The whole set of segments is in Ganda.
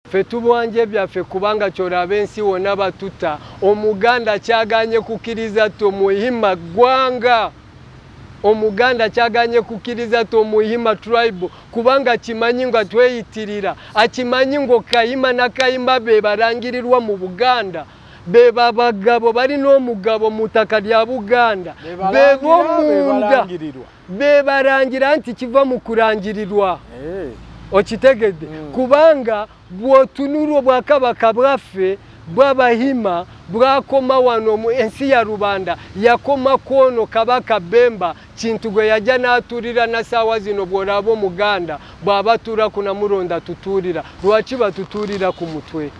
Ffe tubwanje byaffe kubanga kyolaba ensi wonna batuta. Omuganda kyaganye kukkiriza tomuhima ggwanga. Omuganda kyaganye kukkiriza tomuhima tribe kubanga kimanyi nga tweyitirira. Akimanyi ngo Kayima na Kayima be barangirirwa mu Buganda. Be babagabo balina omugabo mu ttaka lya Buganda. Be bomunda be barangira nti kiva mu kurangirirwa. Okitegedde? Kubanga bw'otunula obwakabaka bwaffe bw'Abahima bwakoma wano mu ensi ya Rubanda, yakoma kwono Kabaka Bemba Kintu gwe yajja n'atuulira na ssaawa zino. Bw'olaba Omuganda bw'aba ku Namuronda tutuulira, lwaki batutuulira ku mutwe?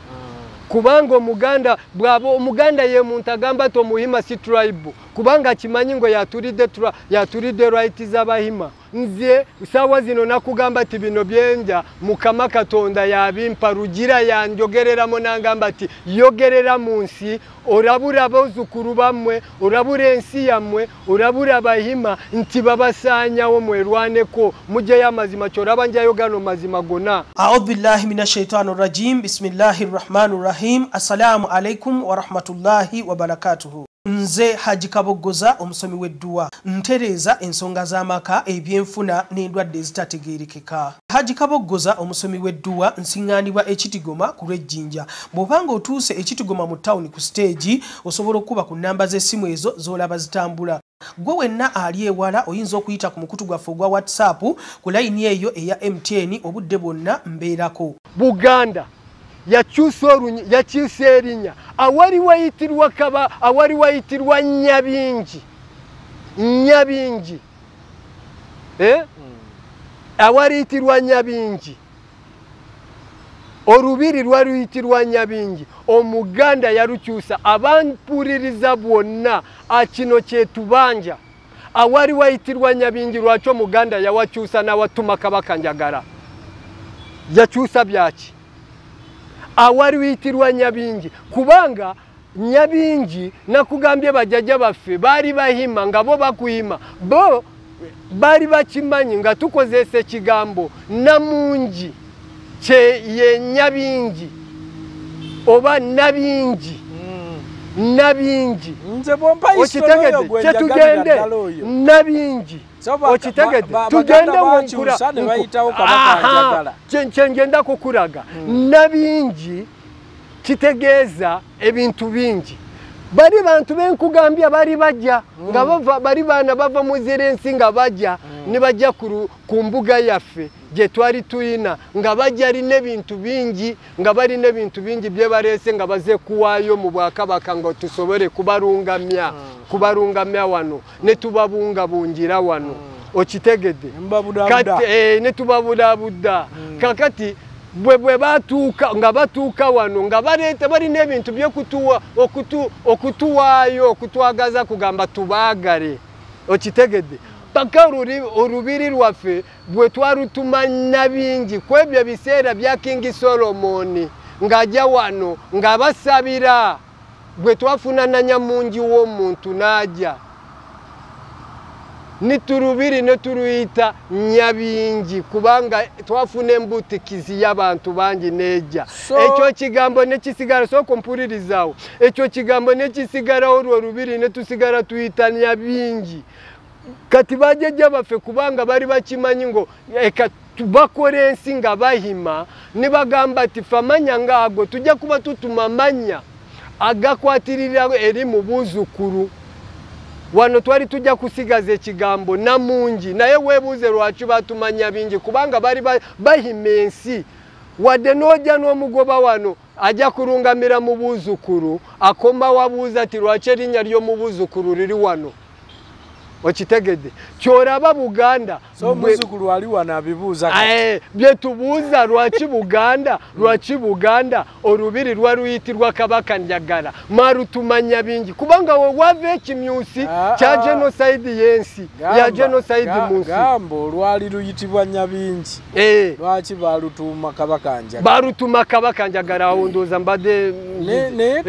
Kubanga Omuganda bw'aba Omuganda ye muntu agamba ti Omuhima si tribe, kubanga akimanyi ngo yatulidde right z'Abahima. Nze saawa zino nakugamba ti bino byenja Mukama Katonda yabimpa, Rugira yanjogereramu nangamba ti yogerera mu nsi, orabura abazzukulu bammwe, orabura ensi yammwe, orabura Abahima nti babasaanyawo, mwerwaneko mugyeyo amazima. Kyoraba njayo gano mazima gonna. Audhu billahi minash shaitani rajim. Bismillahir rahmanir rahim. Assalamu alaikum wa rahmatullahi wa barakatuhu. Nze Haji Kaboggoza, omusomi w'edduwa, ntereeza ensonga z'amaka, ebyenfuna n'endwadde ezitategeerekeka. Haji Kaboggoza, omusomi w'edduwa, nsiŋŋaanibwa Ekitigoma ku lw'Ejjinja. Bw'obanga otuuse Ekitigoma mu tawuni ku siteegi, osobola okuba ku nnamba z'essimu ezo z'olaba zitambula. Gwe wenna ali ewala oyinza okuyita ku mukutu gwaffe ogwa WhatsApp ku layini eyo eya MTN, obudde bwonna mbeerako. Buganda yakyusa erinnya. Awali wayitirwa kaba, awali wayitirwa Nyabingi, Nyabingi, eh? Awali yitirwa Nyabingi, olubiri lwaluyitirwa Nyabingi, Omuganda yalukyusa. Abampuliriza bwonna, akino kyetubanja. Awali wayitirwa Nyabingi, lwaki Omuganda yawakyusa n'awatuma Kabaka Njagala? Yakyusa byaki awali wiyitirwa Nyabingi? Kubanga Nyabingi nakugambye bajjajja baffe baali Bahima, nga bo bakuyima, bo baali bakimanyi nga tukozesa ekigambo namungi kye ye Nyabingi oba Nabingi. Nabingi. Nze bwompa history oyo gwe njagalira ddala oyo. Nabingi. Okitegedde? Tugende bakyusa ne bayitawo Kabaka Njagala. Kyengenda kukulaga. Nabingi kitegeeza ebintu bingi. Bali bantu benkugambya bali bajja nga bava, bali baana bava mu zirensi nga bajja ne bajja ku mbuga yaffe gye twali tuyina, nga bajja alina ebintu bingi, nga balina ebintu bingi bye baleese nga baze kuwaayo mu bwakabaka nga tusobole kubarungamya, kubarungamya wano ne tubabungabungira wano. Okitegedde? Mbabudaabuda. Kati ne tubabudabudda. Kakati bwe batuuka, nga batuuka wano nga baleeta balina ebintu by'okutuwa okutuwaayo, okutwagaza, kugamba tubaagale. Okitegedde? Paka olubiri lwaffe bwe twalutuma Nabingi ku ebyo ebiseera bya King Solomoni ng'ajja wano ng'abasabira, bwe twafuna na Nyamungi w'omuntu n'ajja nitulubiri ne tuluyita Nyabingi kubanga twafuna embutikizi y'abantu bangi n'ejja. Ekyo kigambo ne kisigala, sooka ompuririzaawo, ekyo kigambo ne kisigalawo olwo olubiri ne tusigala tuyita Nyabingi. Kati bajjajja baffe kubanga bali bakimanyi ngo eka bakola ensi nga Bahima, ne bagamba nti ffe amanya ng'ago tujja kuba tutuma amanya agakwatirira eri mu buzzukulu. Wano twali tujja kusigaza ekigambo namungi, naye weebuuze lwaki batumanya bingi, kubanga bali Bahima ensi. Wadde n'ojja n'omugoba wano ajja kurungamira mu buzzukulu, akoma wabuuza ti lwaki erinnya ly'omu buzzukulu liri wano. Okitegedde? Kyoraba Buganda So omuzzukulu ali wano abibuuza kati. Bye tubuuza, lwaki Buganda, lwaki Buganda olubiri lwaluyitirwa Kabaka Njagala mwalutumanya bingi? Kubanga we wava ekimyusi kya genocide y'ensi, ya genocide mu nsi. Gamba olwali luyitibwa Nyabingi, lwaki balutuuma Kabaka Njagala? Balutuma Kabaka Njagala. Awo ndowooza mbadde Naye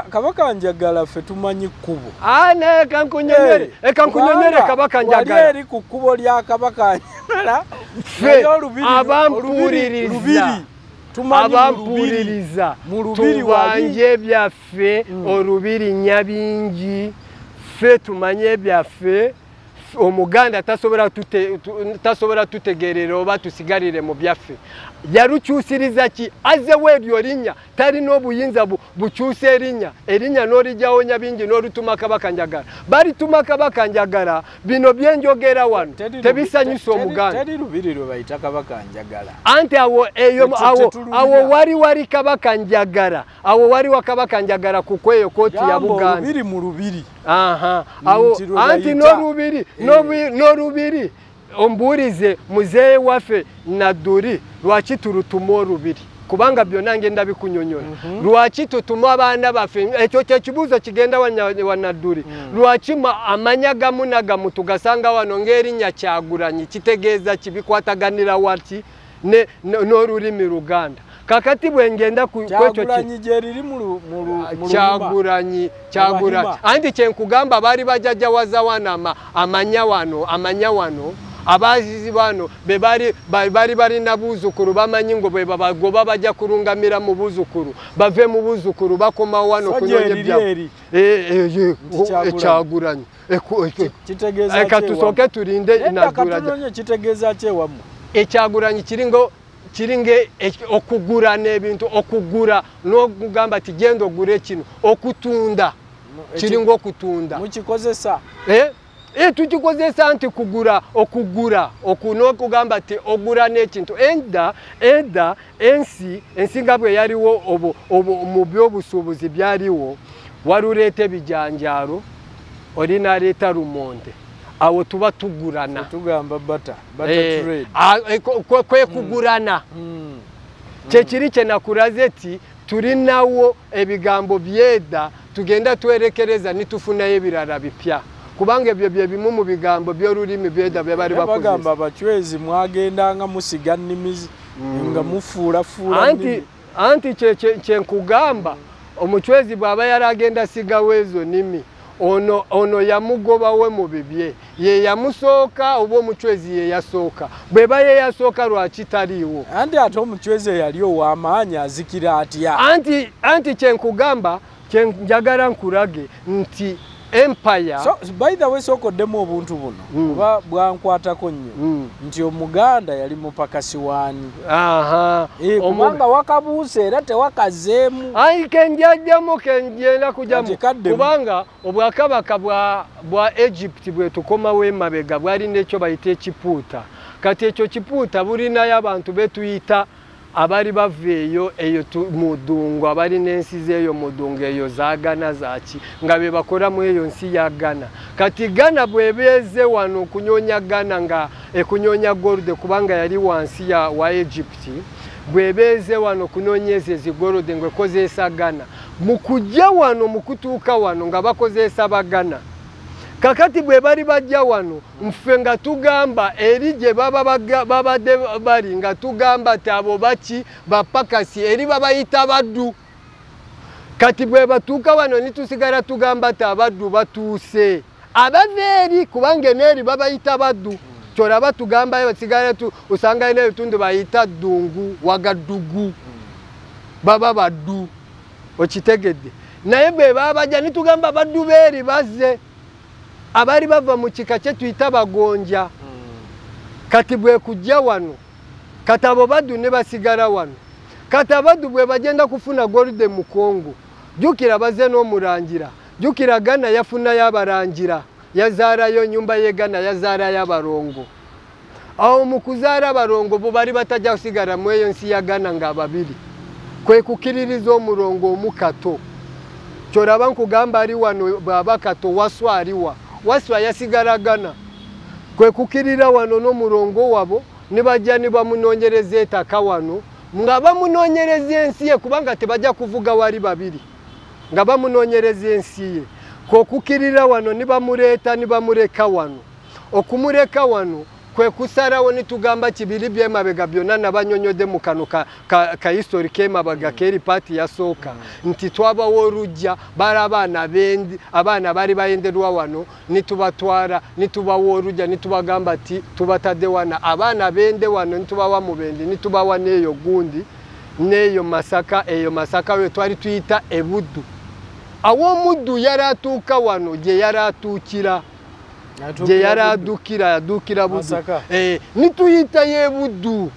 Kabaka Njagala ffe tumanyi kkubo. Naye kankunyonyere, kankunyonyere Kabaka Njagala. Wali eri ku kkubo lya Kabaka Njagala. Ffe abampuliriza Abampuliriza tubanje ebyaffe olubiri Nyabingi ffe tumanye ebyaffe. Omuganda tasobola tutegerera oba tusigalire mu byaffe. Yalukyusiriza ki? Azzewo eryo linnya, talina obuyinza bukyusa erinnya. Erinnya n'olijjawo Nyabingi n'olutuma Kabaka Njagala. Balituma Kabaka Njagala, bino byenjogera wano tebisanyusa Omuganda. Teri lubiri lwe bayita Kabaka Njagala. Anti awo eyo awo wali Kabaka Njagala. Awo wali wa Kabaka Njagala ku kweyo kooti ya Buganda. Olubiri mu lubiri. Aha. Awo anti n'olubiri n'olubiri ombuulize muzeeyi waffe Nadduli lwaki tulutuma olubiri, kubanga byonna ngenda bikunyonyola. Lwaki tutuma abaana baffe? Ekyo kyekibuuzo kigenda wa Nadduli. Lwaki amanya gamu nagamu tugasanga wano ng'erinnya Kyagulanyi kitegeeza kibikwataganira wati n'olulimi Luganda? Kakati bwe ngenda ku ekyo Kyagulanyi gyeriri mu Kyagulanyi Kyagulanyi anti kyenkugamba baali bajjajja waza wano amanya wano abazizi bano be bali balina buzzukulu bamanyi ngo bwe babagoba bajja kurungamira mu buzzukulu bave mu buzzukulu bakoma wano kunyonya byabwe. Kyagulanyi kitegeeza ki? Tusooke tulinde Nadduli. Kitegeeza ki ewammwe? Ekyagulanyi kiringe okugura n'ebintu, okugura n'okugamba ti genda ogure kino, okutunda kiringa okutunda. Mukikozesa? Tukikozesa nti kugura, okugura, n'okugamba ti ogura n'ekintu. Edda ensi nga bwe yaliwo mu byobusuubuzi byaliwo, waluleeta ebijanjaalo, oli n'aleeta lumonde. Awo tuba tugurana. Tugamba butter trade. Kwe kugurana. Kyekiri kye nakulaze ti tulinawo ebigambo by'edda tugenda twerekereza nitufunayo ebirala bipya. Kubanga ebyo bye bimu mu bigambo by'olulimi by'edda bye bali bakozesa. Bagamba abachwezi mwagendanga musiga nnimi nga mufuulafuula nnimi. Anti kye nkugamba omuchwezi bw'aba yali agenda sigawo ezo nnimi ono yamugobawe mu bibye. Ye yamusooka oba omuchwezi ye yasooka. Bweba ye yasooka lwaki taliiwo? Anti ate omuchwezi eyali ow'amaanyi azikira atya? Anti kye nkugamba kye njagala nkulage nti empire. So, by the way, sookoddemu obuntu buno kuba bwankwatako nnyo nti Omuganda yali mupakasi waani. Kubanga wakabuuse era tewakazeemu. Ayi kenjajjamu kenjenda kujamu kubanga obwakabaka bwa Egypt bwe tukomawo emabega bwalina ekyo bayita ekipuuta. Kati ekyo kipuuta bulinayo abantu betuyita abali bava eyo mu ddungu, abali n'ensi z'eyo mu ddungu eyo za Ghana zaaki nga be bakolamu eyo nsi ya Ghana. Kati Ghana bw'ebeeze wano okunyonya Ghana nga ekunyonya gold kubanga yali wansi wa Egypt, bw'ebeeze wano okunoonyeza ezi gold ng'ekozesa Ghana. Mu kujja wano mu kutuuka wano nga bakozesa Bagana. Kakati bwe bali bajja wano nffe nga tugamba eri gye babadde bali nga tugamba ti abo baki bapakasi eri babayita baddu. Kati bwe batuuka wano nitusigala tugamba ti abaddu batuuse. Abava eri kubanga n'eri babayita baddu. Kyolaba tugambayo basigala osangayo n'ebitundu bayita ddungu, Wagaddugu. Baba baddu. Okitegedde. Naye bwe babajja nitugamba baddu b'eri bazze. Abali bava mu kika kye tuyita bagonja. Kati bwe kujja wano kati abo baddu ne basigala wano. Kati abaddu bwe bagenda kufuna golide mu Kongo, jjukira bazze n'omulangira, jjukira Ghana yafunayo abalangira, yazaalayo nnyumba ye Ghana yazaalayo abalongo. Awo mu kuzaala abalongo bo bali batajja kusigala mu eyo nsi ya Ghana nga babiri. Kwe kukkiririza omulongo omukato. Kyolaba nkugamba ali wano bw'aba kato Waswa aliwa. Waswa yasigala Ghana. Kwe kukirira wano n'omulongo wabo ne bajja ne bamunoonyereza ettaka wano nga bamunoonyereza ensi ye kubanga tebajja kuvuga wali babiri nga bamunoonyereza ensi ye. Kwe wano ne bamuleeta ne bamuleka wano. Okumuleka wano kwe kusalawo ne tugamba kibiri by'emabega byonna nabanyonyodde mu kano ka history k'emabega k'eri paati yasooka nti twabawo olujja bali abaana bendi abaana bali bayenderwa wano nitubatwala nitubawa olujja nitubagamba nti tubatadde wano abaana bende wano nitubawa mubendi nitubawa n'eyo gundi N'eyo Masaka, eyo Masaka we twali tuyita Ebuddu. Awo omuddu yali atuuka wano gye yali atuukira, gye yali adukira, yadukira Buddu. Nituyita y'Ebuddu.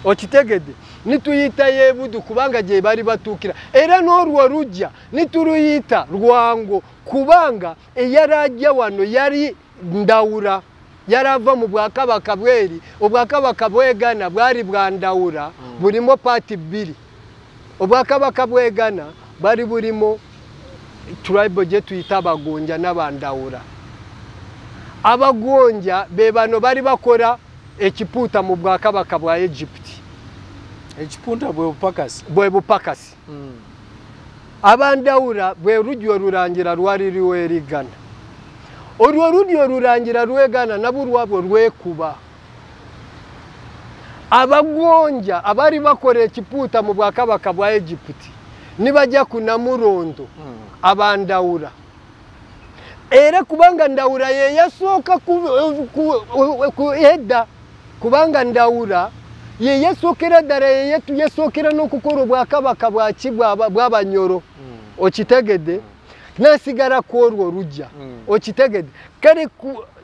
Okitegedde? Nituyita y'Ebuddu kubanga gye bali batuukira. Era n'olwo lujja nituluyita Lwango kubanga eyali ajja wano yali Ndawula. Yali ava mu bwakabaka bweri, obwakabaka bw'Egana bwali bwa Ndawula, bulimo paati bbiri. Obwakabaka bw'Egana bwali bulimo tribe gye tuyita Abagonja n'Abandawula. Abagonja be bano bali bakola ekipuuta mu bwakabaka bwa Egypt. Ekipuuta bwe bupakasi. Bwe bupakasi. Abandawula bwe lujja olulangira lwali lwerigana. Olwo lujja olulangira lwegana nabo lwabwe lwekuba. Abagonja abali bakola ekipuuta mu bwakabaka bwa Egypt nibajja ku Namulondo Abandawula. Era kubanga Ndawula ye yasooka ku edda, kubanga Ndawula ye yasookera ddala, ye yasookera n'okukola obwakabaka bwaki bw'Abanyoro. Okitegedde? N'asigala ku olwo lujja. Okitegedde? Kale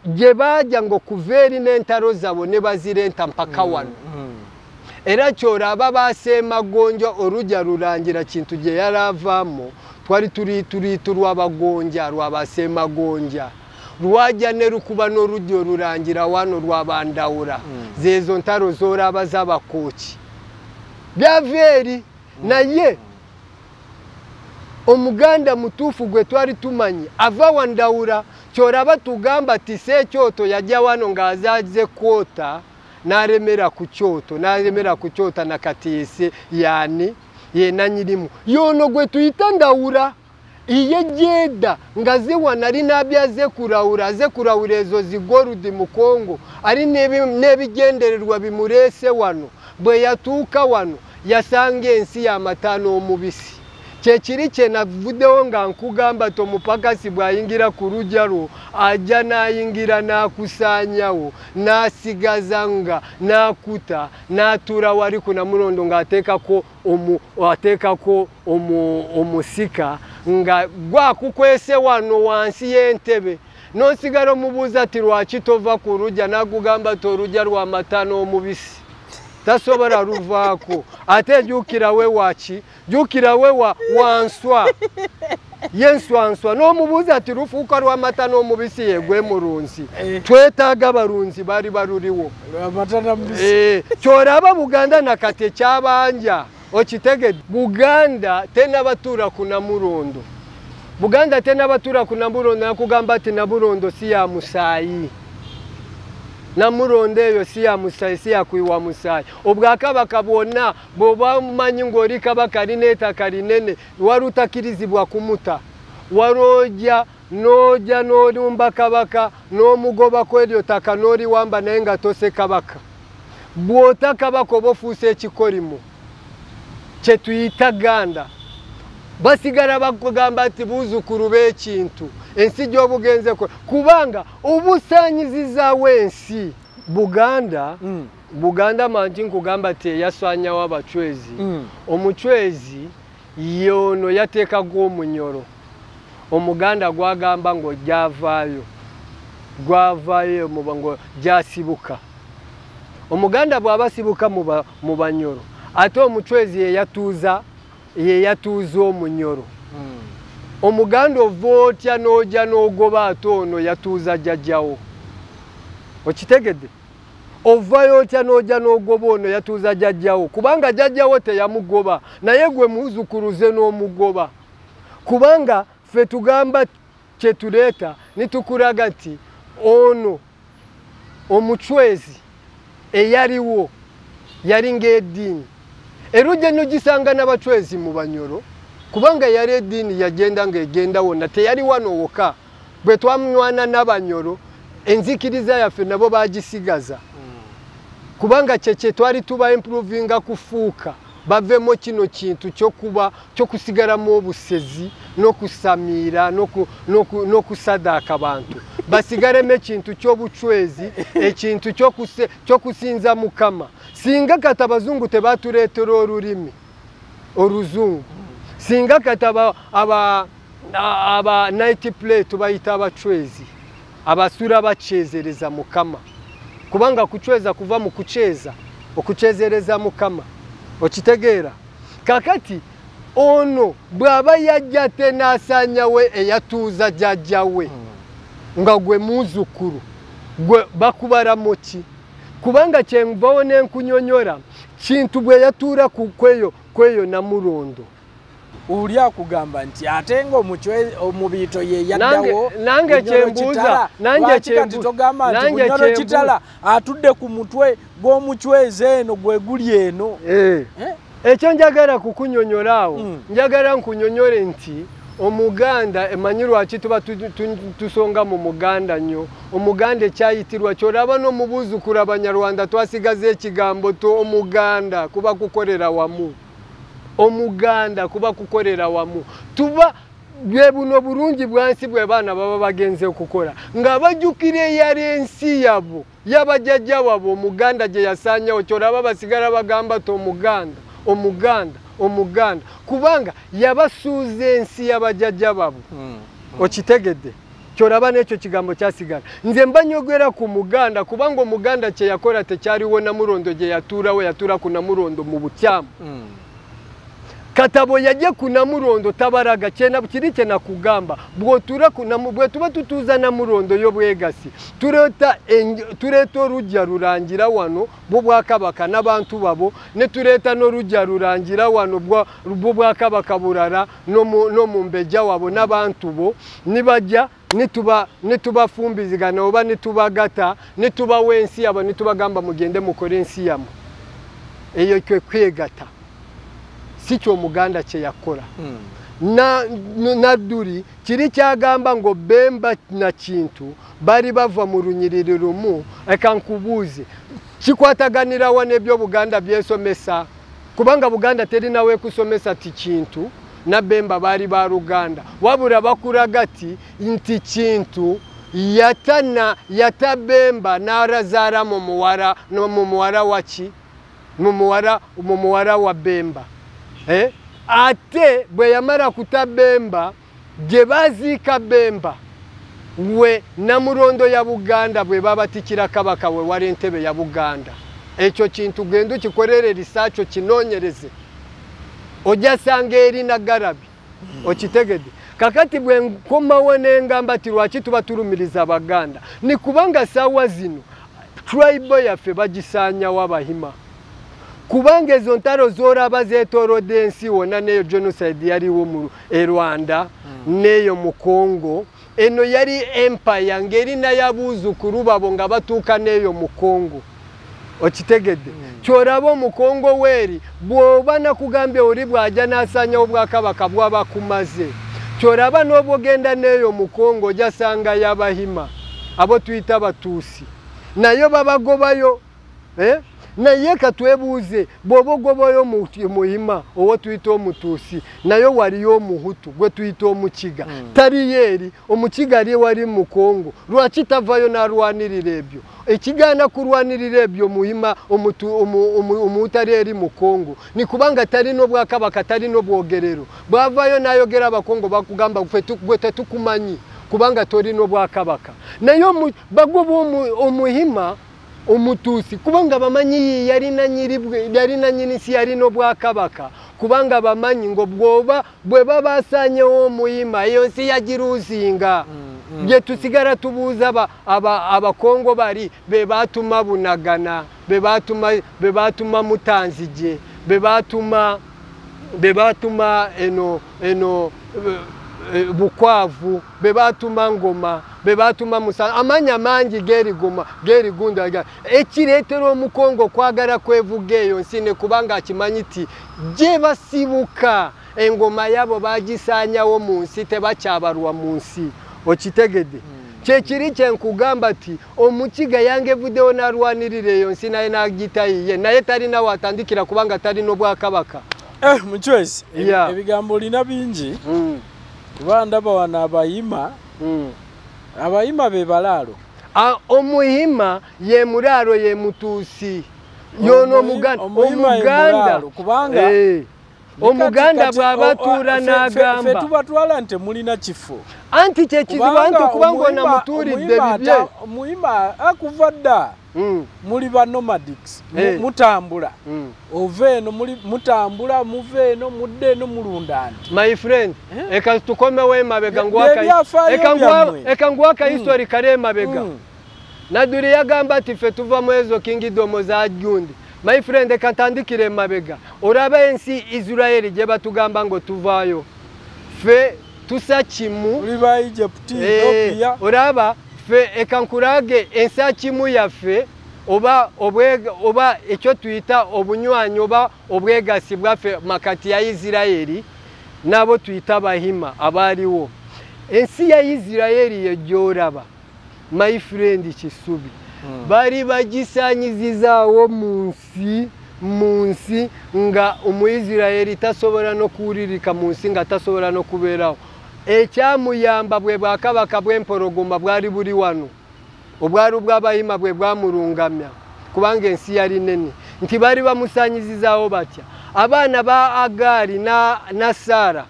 gye baajja ng'okuva eri n'entalo zaabwe ne bazirenta mpaka wano. Era ky'olaba baseemagonja olujja lulangira kintu gye yali avaamu, twali tuli lw'Abagonja, lw'Abaseemagonja. Lwajja ne lukuba n'olujja olulangira wano lw'Abandawula. Zeezo ntalo z'olaba z'Abakooki. Byava eri, naye Omuganda mutuufu gwe twali tumanyi ava wa Ndawula. Ky'olaba tugamba ti Seekyoto yajja wano ng'azaaze kwota n'alemera ku kyoto, n'alemera ku kyota nakati yese yaani yenanyirimu. Yono gwe tuyita Ndawula iye jeda nga ze wano ali n'abyaze kurawula, aze kurawula ezo zigoludi mu Kongo, ali n'ebigendererwa bimuleese wano. Bwe yatuuka wano yasanga ensi y'amata n'omubisi. Kyekiri kye navuddewo nga nkugamba ti omupakasi bw'ayingira ku lujja lwo ajja n'ayingira n'akusaanyawo n'asigaza nga n'akuta n'atuula wali ku Namulondo ng'ateekako omusika nga gwakukwese wano wansi y'entebe. N'osigala omubuuza ti lwaki tova ku lujja, n'akugamba ti olujja lw'amata n'omubisi. Tasobola luvaako. Ate jjukira we waki, jjukira we wanswa, ye nswanswa. N'omubuuza ati lufuuka lw'amata n'omubisi yegwe mulunzi. Twetaaga balunzi bali baluliwo. Ky'olaba Buganda nakati ekyabanja. Okitegedde? Buganda tennabatuula ku Namulondo. Buganda tennabatuula ku Namulondo nakugamba nti Namulondo si ya musaayi. Namulondo eyo si ya musaayi, si yakuyiwa musaayi. Obwakabaka bwonna bw'oba omumanyi ng'oli kabaka alina ettaka linene, wali otakkirizibwa kumuta. Wali ojja n'ojja n'olumba kabaka n'omugobako eryo ttaka n'oliwamba naye nga tose kabaka. Bw'ota kabaka oba ofuuse ekikolimo kye tuyita Ganda. Basigala bakugamba nti buzzukulu b'ekintu, ensi gy'obugenzeko kubanga obusaanyizizaawo ensi. Buganda, Buganda mangi nkugamba nti eyasaanyawo Abachwezi. Omuchwezi yono yateekako omunyoro. Omuganda gwagamba ng'ojjavaayo, gwavaayo ngo gyasibuka. Omuganda bw'aba asibuka mu Banyoro, ate Omuchwezi ye yatuuza omunyoro. Omuganda ova otya n'ojja n'ogoba ate ono yatuuza jjajjawo. Okitegedde? Ovayo otya n'ojja n'ogoba ono yatuuza jjajjawo, kubanga jjajjawo teyamugoba, naye gwe muzzukuluze n'omugoba. Kubanga ffe tugamba kye tuleeta nitukulaga nti ono Omuchwezi eyaliwo yali ng'eddiini. Erujja n'ogisanga n'Abachwezi mu Banyoro, kubanga yali eddiini yagenda ng'egenda wonna, teyali wano wokka. Bwe twamunywana n'Abanyoro, enzikiriza yaffe nabo baagisigaza. Kubanga kye twali tuba improvinga kufuuka, bavemo kino kintu kyokuba kyokusigalamu obusezi n'okusamiira n'okusadaaka abantu. Basigalemu ekintu ky'obuchwezi, ekintu ky'okusinza Mukama. Singa kati Abazungu tebatuleetera olulimi, Oluzungu. Singa kati aba night play tubayita abachwezi, abasura bachezereza Mukama, kubanga kuchweza kuva mu kucheza, okuchezereza Mukama. Okitegeera? Kakati ono bw'aba yajja tenasanyawe eyatuuza jjajjawe nga gwe muzzukulu gwe bakubala muki? Kubanga kyenvawo nenkunyonyora Kintu bwe yatuula ku kweyo Namulondo. Oli akugamba nti ate nga omubiito ye yaddawo. Nange kyembuuza, nange kyembuuza, nange Kitala atudde ku mutwe gw'omuchwezi eno gwe guli eno. Ekyo njagala kukunyonyola awo, njagala nkunyonyole nti Omuganda emanyi lwaki tuba tusonga mu Muganda nnyo. Omuganda ekyayitirwa kyolaba n'omubuuzukulu Abanyarwanda twasigaza ekigambo to Omuganda kuba kukolera wamu. Omuganda kuba kukolera wamu. Tuba bwe buno bulungi bwansi bwe baana baba bagenze okukola nga bajjukira eyali ensi yabo yabajjajja wabo Omuganda gye yasaanyawo. Kyolaba basigala bagamba ti Omuganda, Omuganda, Omuganda, kubanga yabasuuza ensi y'abajjajja babo. Okitegedde? Kyolaba n'ekyo kigambo kyasigala. Nze mba nyogera ku Muganda kubanga Omuganda kye yakola tekyaliwo Namulondo gye yatuulawo, yatuula ku Namulondo mu bukyamu. Katabo yajja ku Namulondo tabaraga kiri kye nakugamba bw'otuula ku bwe tuba tutuuza Namulondo y'obwegasi tuleeta olujja lulangira wano bw'Obwakabaka n'abantu babo, ne tuleeta n'olujja lulangira wano bw'Obwakabaka bulala n'omumbejja wabo n'abantu bo, nibajja nitubafumbizigana oba nitubagata nitubawa ensi yabo nitubagamba mugende mukole ensi yammwe. Eyo kwe kwegata. Si kyo Omuganda kye yakola. Nadduli kiri kyagamba ngo Bemba na Kintu bali bava mu lunyiriri lumu. Eka nkubuuze, kikwataganira wa n'ebyo Buganda byesomesa? Kubanga Buganda terinawe kusomesa ti Kintu na Bemba bali ba Luganda, wabula bakulaga ti nti Kintu yata Bemba n'arazaala mu muwala waki? Mu muwala wa Bemba. Ate bwe yamala kuta Bemba gye baziika Bemba we Namulondo ya Buganda bwe babatikira Kabaka we wali entebe ya Buganda. Ekyo kintu genda okikolere research okinoonyereze, ojja sanga eri Nagarabi. Okitegedde? Kakati bwe nkomawo nengamba ti lwaki tuba tulumiriza Abaganda, ni kubanga saawa zino tribe yaffe bagisaanyawo Abahima. Kubanga ezo ntalo z'olaba zeetoolodde ensi wonna, n'eyo genocide yaliwo mu Rwanda n'eyo mu Congo. Eno yali empire ng'erina y'abuuzukulu babo nga batuuka n'eyo mu Congo. Okitegedde? Kyolaba Omukongo weeri bw'oba nakugambye oli bw'ajja n'asaanyawo Obwakabaka bw'aba kumaze. Kyolaba n'obwogenda n'eyo mu Congo ojja sangayo Abahima abo tuyita Batuusi, nayo babagobayo. Naye katwebuuze, bw'oba ogobayo Muhima owo tuyita Omutuusi, nayo waliyo Omuhutu gwe tuyita Omukiga. Taliyo eri Omukiga ali wali mu Kongo, lwaki tavayo n'alwanirira ebyo? Ekigaana kulwanirira ebyo Muhima Omuhutu ali eri mu Kongo ni kubanga talina Obwakabaka, talina obwogerero. Bw'avayo n'ayogera Abakongo bakugamba gwe tetukumanyi kubanga tolina Obwakabaka. Naye bagoba Omuhima Omutuusi kubanga bamanyi yalina nnyini nsi, yalina Obwakabaka, kubanga bamanyi ngo bwoba bwe babasanyewo Omuhima eyo nsi yagiruuzinga. Bye tusigala tubuuza Abakongo bali be baatuma Bunagana, be baatuma Mutanzije, be baatuma eno Bukwavu, be baatuma Ngoma, be baatuma Musa, amanya mangi geri goma geri gunda. Ekireetera Omukongo kwagala kwevuga eyo nsi ne kubanga akimanyi ti gye basibuka engoma yabo bagisaanyawo mu nsi, tebakyabalwa mu nsi. Okitegedde? Kyekiri kye nkugamba ti Omukiga yangevuddewo n'alwanirira eyo nsi naye n'agitayiye, naye talina watandikira kubanga talina Obwakabaka. Muchwezi, ebigambo olina bingi. Kuba ndaba wano Abayima, Abayima be balaalo. Omuhima ye mulaalo ye Mutuusi yono Omuganda. Kubanga Omuganda bw'abatuula n'agamba ffe tubatwala nti mulina kifo. Anti kyekizibu anti kubanga onamutuulidde bibye. Muhima akuva dda muli ba nomadics, mutambula ova eno mutambula muva eno mudde eno mulunda nti. My friend, eka tukomewo emabega nguwaka history kale emabega. Naduri yagamba nti ffe tuva mu ezo kingdom za gundi. My friend, eka ntandikire emabega. Oraba ensi Israeli gye batugamba ngo tuvaayo, ffe tusa kimu. Muli ba Egypt, Ethiopia. Oraba ffe eka nkurage ensa kimu yaffe oba oba ekyo tuyita obunywanyi oba obwegasi bwaffe makati ya Israeli nabo tuyita Bahima abaaliwo. Ensi ya Israeli ye gy'oraba, my friend Kisubi, bali bagisanyizizaawo mu nsi nga Omuisiraeli tasobola n'okuwulirika mu nsi, nga tasobola n'okubeerawo. Ekyamuyamba bwe bwakabaka bw'empologoma bwali buli wano, obwali bw'Abahima bwe bwamulungamya kubanga ensi yali nene, nti bali bamusanyizizaawo batya. Abaana ba Agari na Sara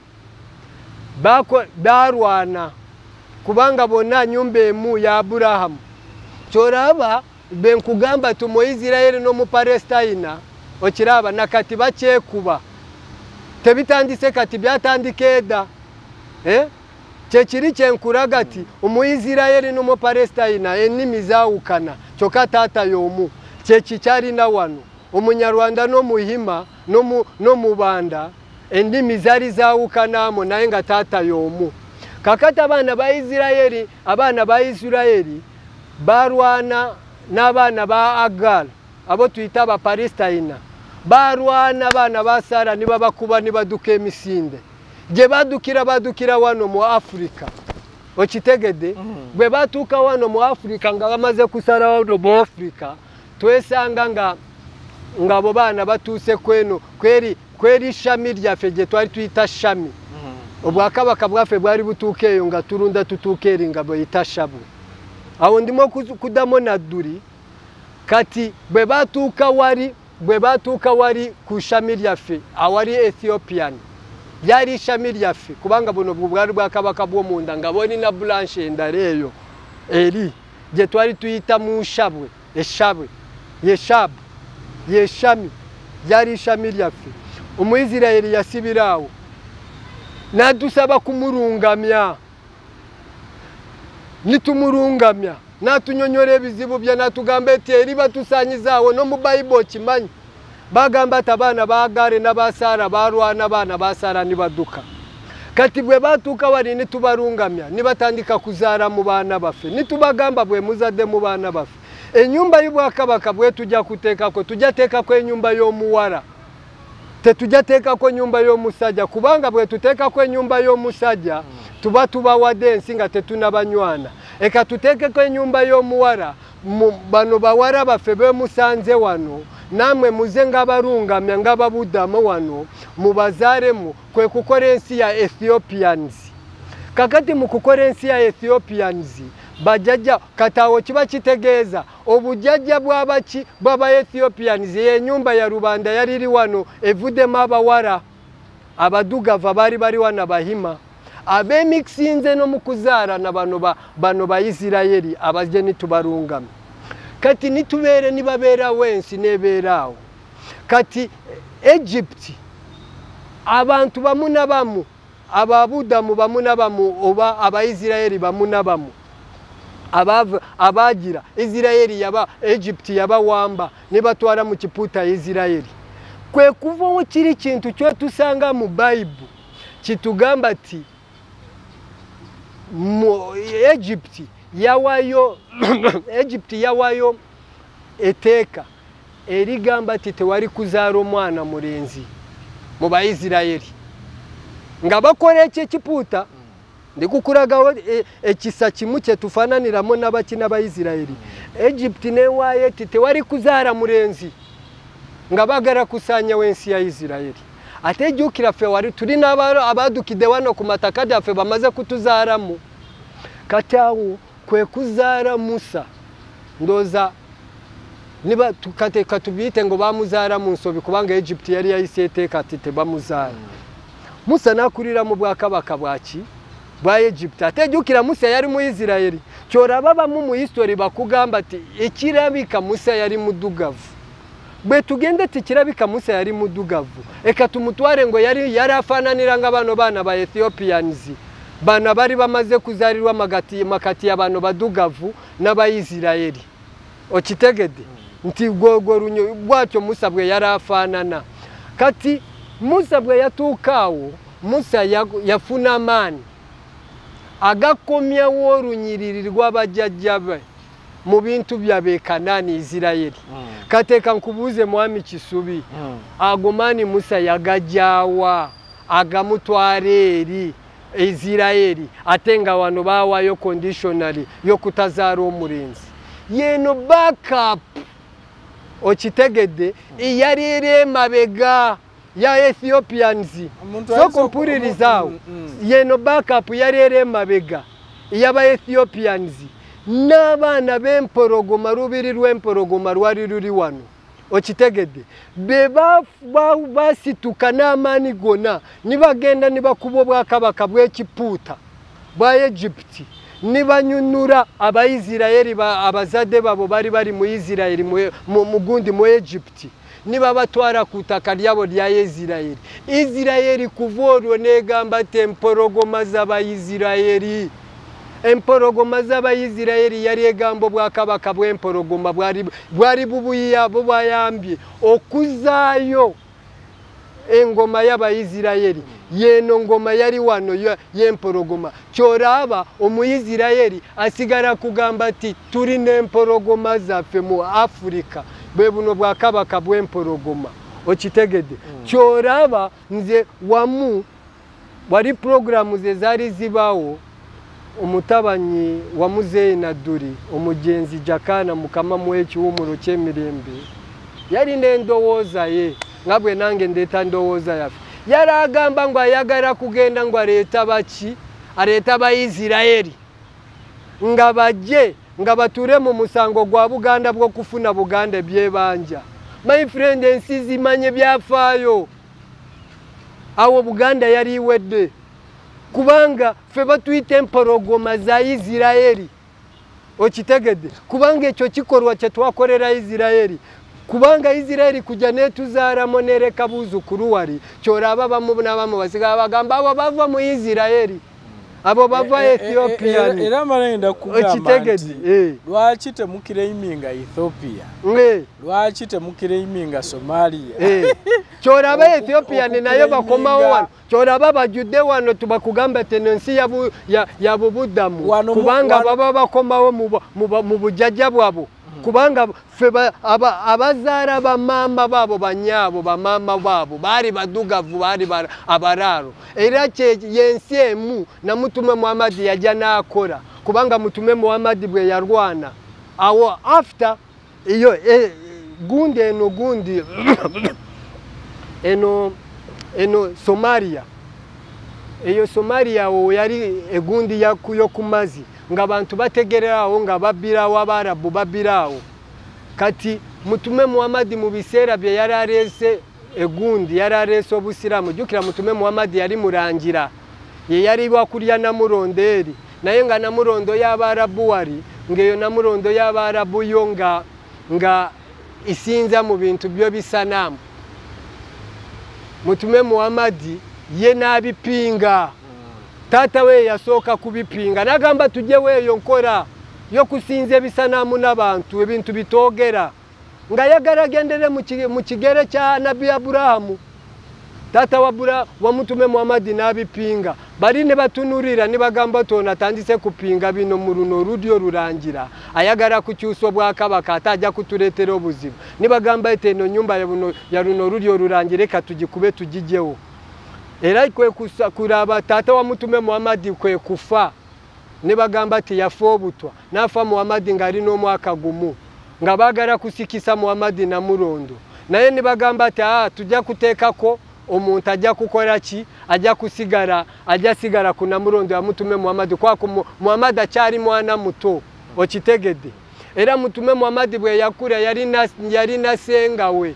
balwana kubanga bonna nyumba emu ya Aburahamu. Kyoraba benkugamba ti Omuisiraeli n'Omupalestina okiraba nakati bakyekuba, tebitandise kati byatandika edda. Kyekiri kyenkuraga ti Omuisiraeli n'Omupalestina ennimi zaawukana, kyokka taata y'omu. Kyeki kyalina wano Omunyarwanda n'Omuhima n'Omubanda ennimi zaali zaawukanamu naye nga taata y'omu. Kakati abaana ba Isiraeli balwana n'abaana ba Agar abo tuyita Abapalestina, balwana abaana ba Sara ne babakuba ne baduka emisinde. Gye badukira badukira wano mu Afrika. Okitegedde? Bwe batuuka wano mu Afrika nga bamaze kusala wano mu Afrika, twesanga nga abo baana batuuse kweno kweri shami lyaffe gye twali tuyita shami. Obwakabaka bwaffe bwali butuuka eyo nga tulunda tutuuka eri nga bweyita Shabwe. Awo ndimo kuddamu Nadduli. Kati bwe batuuka wali ku shami lyaffe awali Ethiopian, lyali shami lyaffe kubanga buno bwali bwakabaka bw'omunda nga bolina branch endala eyo eri gye twali tuyita mu Shabwe, eshabwe yeshabu yeshami, lyali shami lyaffe. Omuisiraeli yasibira awo n'atusaba kumurungamya, nitumurungamya n'atunyonyola ebizibu bye, n'atugamba eti eri batusanyizaawo n'omu Bayibuli okimanyi. Bagamba ati abaana ba Agari n'aba Sara balwana, abaana ba Sara ne badduka. Kati bwe batuuka wali ne tubalungamya ne batandika kuzaala mu baana baffe, ne tubagamba bwe muzadde mu baana baffe ennyumba y'obwakabaka bwe tujja kuteekako, tujja teekako ennyumba y'omuwala, tetujja teekako ennyumba y'omusajja, kubanga bwe tuteekako ennyumba y'omusajja tuba tubawadde ensi nga tetunabanywana. Eka tuteekeko ennyumba y'omuwala, bano bawala baffe be musanze wano namwe muze ng'abalungamya ng'ababuddamu wano mubazaaremu, kwe kukola ensi ya Ethiopians. Kakati mu kukola ensi ya Ethiopians bajjajja kati awo kiba kitegeeza obujjajja bw'abaki bw'aba Ethiopians. Ennyumba ya Rubanda yali eri wano evuddemu abawala abadugavu abaali bali wano Abahima abemikisinze n'omukuzaala na bano ba Isiraeli abajje nitubalungamya. Kati nitubeere nibabeerawo ensi n'ebeeraawo. Kati Egypt abantu bamu na bamu ababudamu bamu na bamu oba Abaisiraeli bamu na bamu abagira Isiraeli yaba Egypt yabawamba ne batwala mu kiputa Isiraeli. Kwe kuvawo kiri kintu kyo tusanga mu Bayibuli kitugamba ti Egypt yawayo Egypt yawayo eteeka erigamba ti tewali kuzaala omwana mulenzi mu Baisiraeli nga bakola ekyo ekipuuta. Ndikukuragawo ekisa kimu kye tufaananiramu n'abaki n'Abaisiraeli. Egypt newaayo eti tewali kuzaala mulenzi nga baagala kusaanyawo ensi ya Isiraeli. Ate jjukira ffe wali tulina abadukidde wano ku mataka gaffe bamaze kutuzaalamu. Kati awo kwe kuzaala Musa. Ndowooza Niba katubiyite ngo bamuzaala mu nsobi kubanga Egypt yali yayise etteeka ati tebamuzaala. Musa n'akulira mu bwakabaka bwaki? Bwa Egypt. Ate jjukira Musa yali mu Isirayiri. Ky'olaba bamu mu history bakugamba nti ekirabika Musa yali muddugavu. Bwe tugende tikirabika Musa yali muddugavu. Eka tumutware ngo yali afaananira nga bano baana ba Ethiopians. Bano bali bamaze kuzaalirwa makati ya bano baddugavu n'Abayisirayiri. Okitegedde? Nti gwo bwatyo Musa bwe yali afaanana. Kati Musa bwe yatuuka awo, Musa yafuna amaanyi agakomyawo olunyiriri lw'abajjajja be mu bintu byabwe Kanaani Isirayiri. Kateeka nkubuuze Mwami Kisubi, ago maanyi Musa yagajjawa agamutwala eri Isirayiri, ate nga wano baawayo conditionally y'okutazaala omulenzi. Yeno backup okitegedde eyali eri emabega ya Ethiopians. Sooka mpuliriza awo. Yeno backup yali eri emabega y'aba Ethiopians n'abaana b'empologoma, lubiri lw'empologoma lwali luli wano. Okitegedde be basituka n'amaanyi gonna ne bagenda ne bakuba obwakabaka bw'ekipuuta bwa Egypt, ne banyunula Abayisirayiri abazadde baabo bali bali mu Isirayiri mu gundi mu Egypt, ne babatwala ku ttaka lyabo lya Isirayiri. Isirayiri kuva olwo n'egamba nti empologoma z'Abayisirayiri, empologoma z'Abayisirayiri yali egamba obwakabaka bw'empologoma bwali bubayambye okuzaayo engoma y'Abayisirayiri. Yeno ngoma yali wano y'empologoma. Ky'olaba Omuyisirayiri asigala kugamba nti tulina empologoma zaffe mu Afurika, bwe buno bwakabaka bw'empologoma. Okitegedde? Ky'olaba nze wamu wali puroguramu ze zaali zibaawo, omutabanyi wa Muzeeyi Nadduli omugenzi Jakana Mukama muwe ekiwummulo ky'emirembe yalina endowooza ye nga bwe nange ndeeta ndowooza yaffe. Yali agamba ngu ayagala kugenda ngu aleeta baki? Aleeta Abayisirayiri nga bajje nga batuule mu musango gwa Buganda bw'okufuna Buganda ebyebanja. My friend, ensi zimanye byafaayo. Awo Buganda yali iwedde kubanga ffe batuyita empologoma za Isirayiri. Okitegedde? Kubanga ekyo kikolwa kye twakolera Isirayiri. Kubanga Isirayiri kujja netuzaalamu nereka buzzukulu wali, ky'olaba bamu n'abamu basigala bagamba abo bava mu Isirayiri, abo bava Ethiopian. Era malenda kugamba nti lwaki temukireiminga Ethiopia? Lwaki temukireiminga Somalia? Ky'olaba Ethiopian nayo bakomawo wano. Ky'olaba bajjudde wano tubakugamba nti eno ensi ya Bubuddamu, kubanga baba bakomawo mu bujjajja bwabwe. Kubanga ffe abazaala bamaama baabo banyaabo bamaama baabo baali baddugavu, baali abalaalo. Era yensi emu na Mutume Muhammadi yajja n'akola, kubanga Mutume Muhammadi bwe yarwana awo after iyo gundi eno gundi eno Somalia, eyo Somalia awo yali egundi y'oku mazzi ng'abantu bategererawo nga babbirawo, Abaarabu babbirawo. Kati Mutume Muhammadi mu biseera bye yali aleese egundi, yali aleese Obusiraamu. Jjukira Mutume Muhammadi yali mulangira, ye yali wakulya Namulondo eri, naye nga Namulondo y'Abaarabu wali, ng'eyo Namulondo y'Abaarabu yo nga isinza mu bintu byo bisanaamu. Mutume Muhammadi ye n'abipinga. Taata we yasooka kubipinga n'agamba tujjewo eyo nkola y'okusinza ebisanaamu n'abantu, ebintu bitoogera, ng'ayagala agendere mu kigere kya Nabbi Aburahamu. Taata wa Mutume Muhammadi n'abipinga. Bali ne batunulira ne bagamba nti ono atandise kupinga bino mu luno olulyo olulangira, ayagala kukyusa obwakabaka ate ajja kutuleetera obuzibu. Ne bagamba nti eno nnyumba ya luno olulyo olulangira, eka tugikube tugigyewo. Era kwe kulaba taata wa Mutume Muhammadi kwe kufa, ne bagamba nti yafa obutwa, n'afa Muhammadi ng'alina omwaka gumu, nga baagala kusikisa Muhammadi Namulondo. Naye ne bagamba nti tujja kuteekako omuntu ajja kukola ki? Ajja kusigala, ajja sigala ku Namulondo ya Mutume Muhammadi, kwako Muhammadi akyali mwana muto. Okitegedde? Era Mutume Muhammad bwe yakula yalina senga we,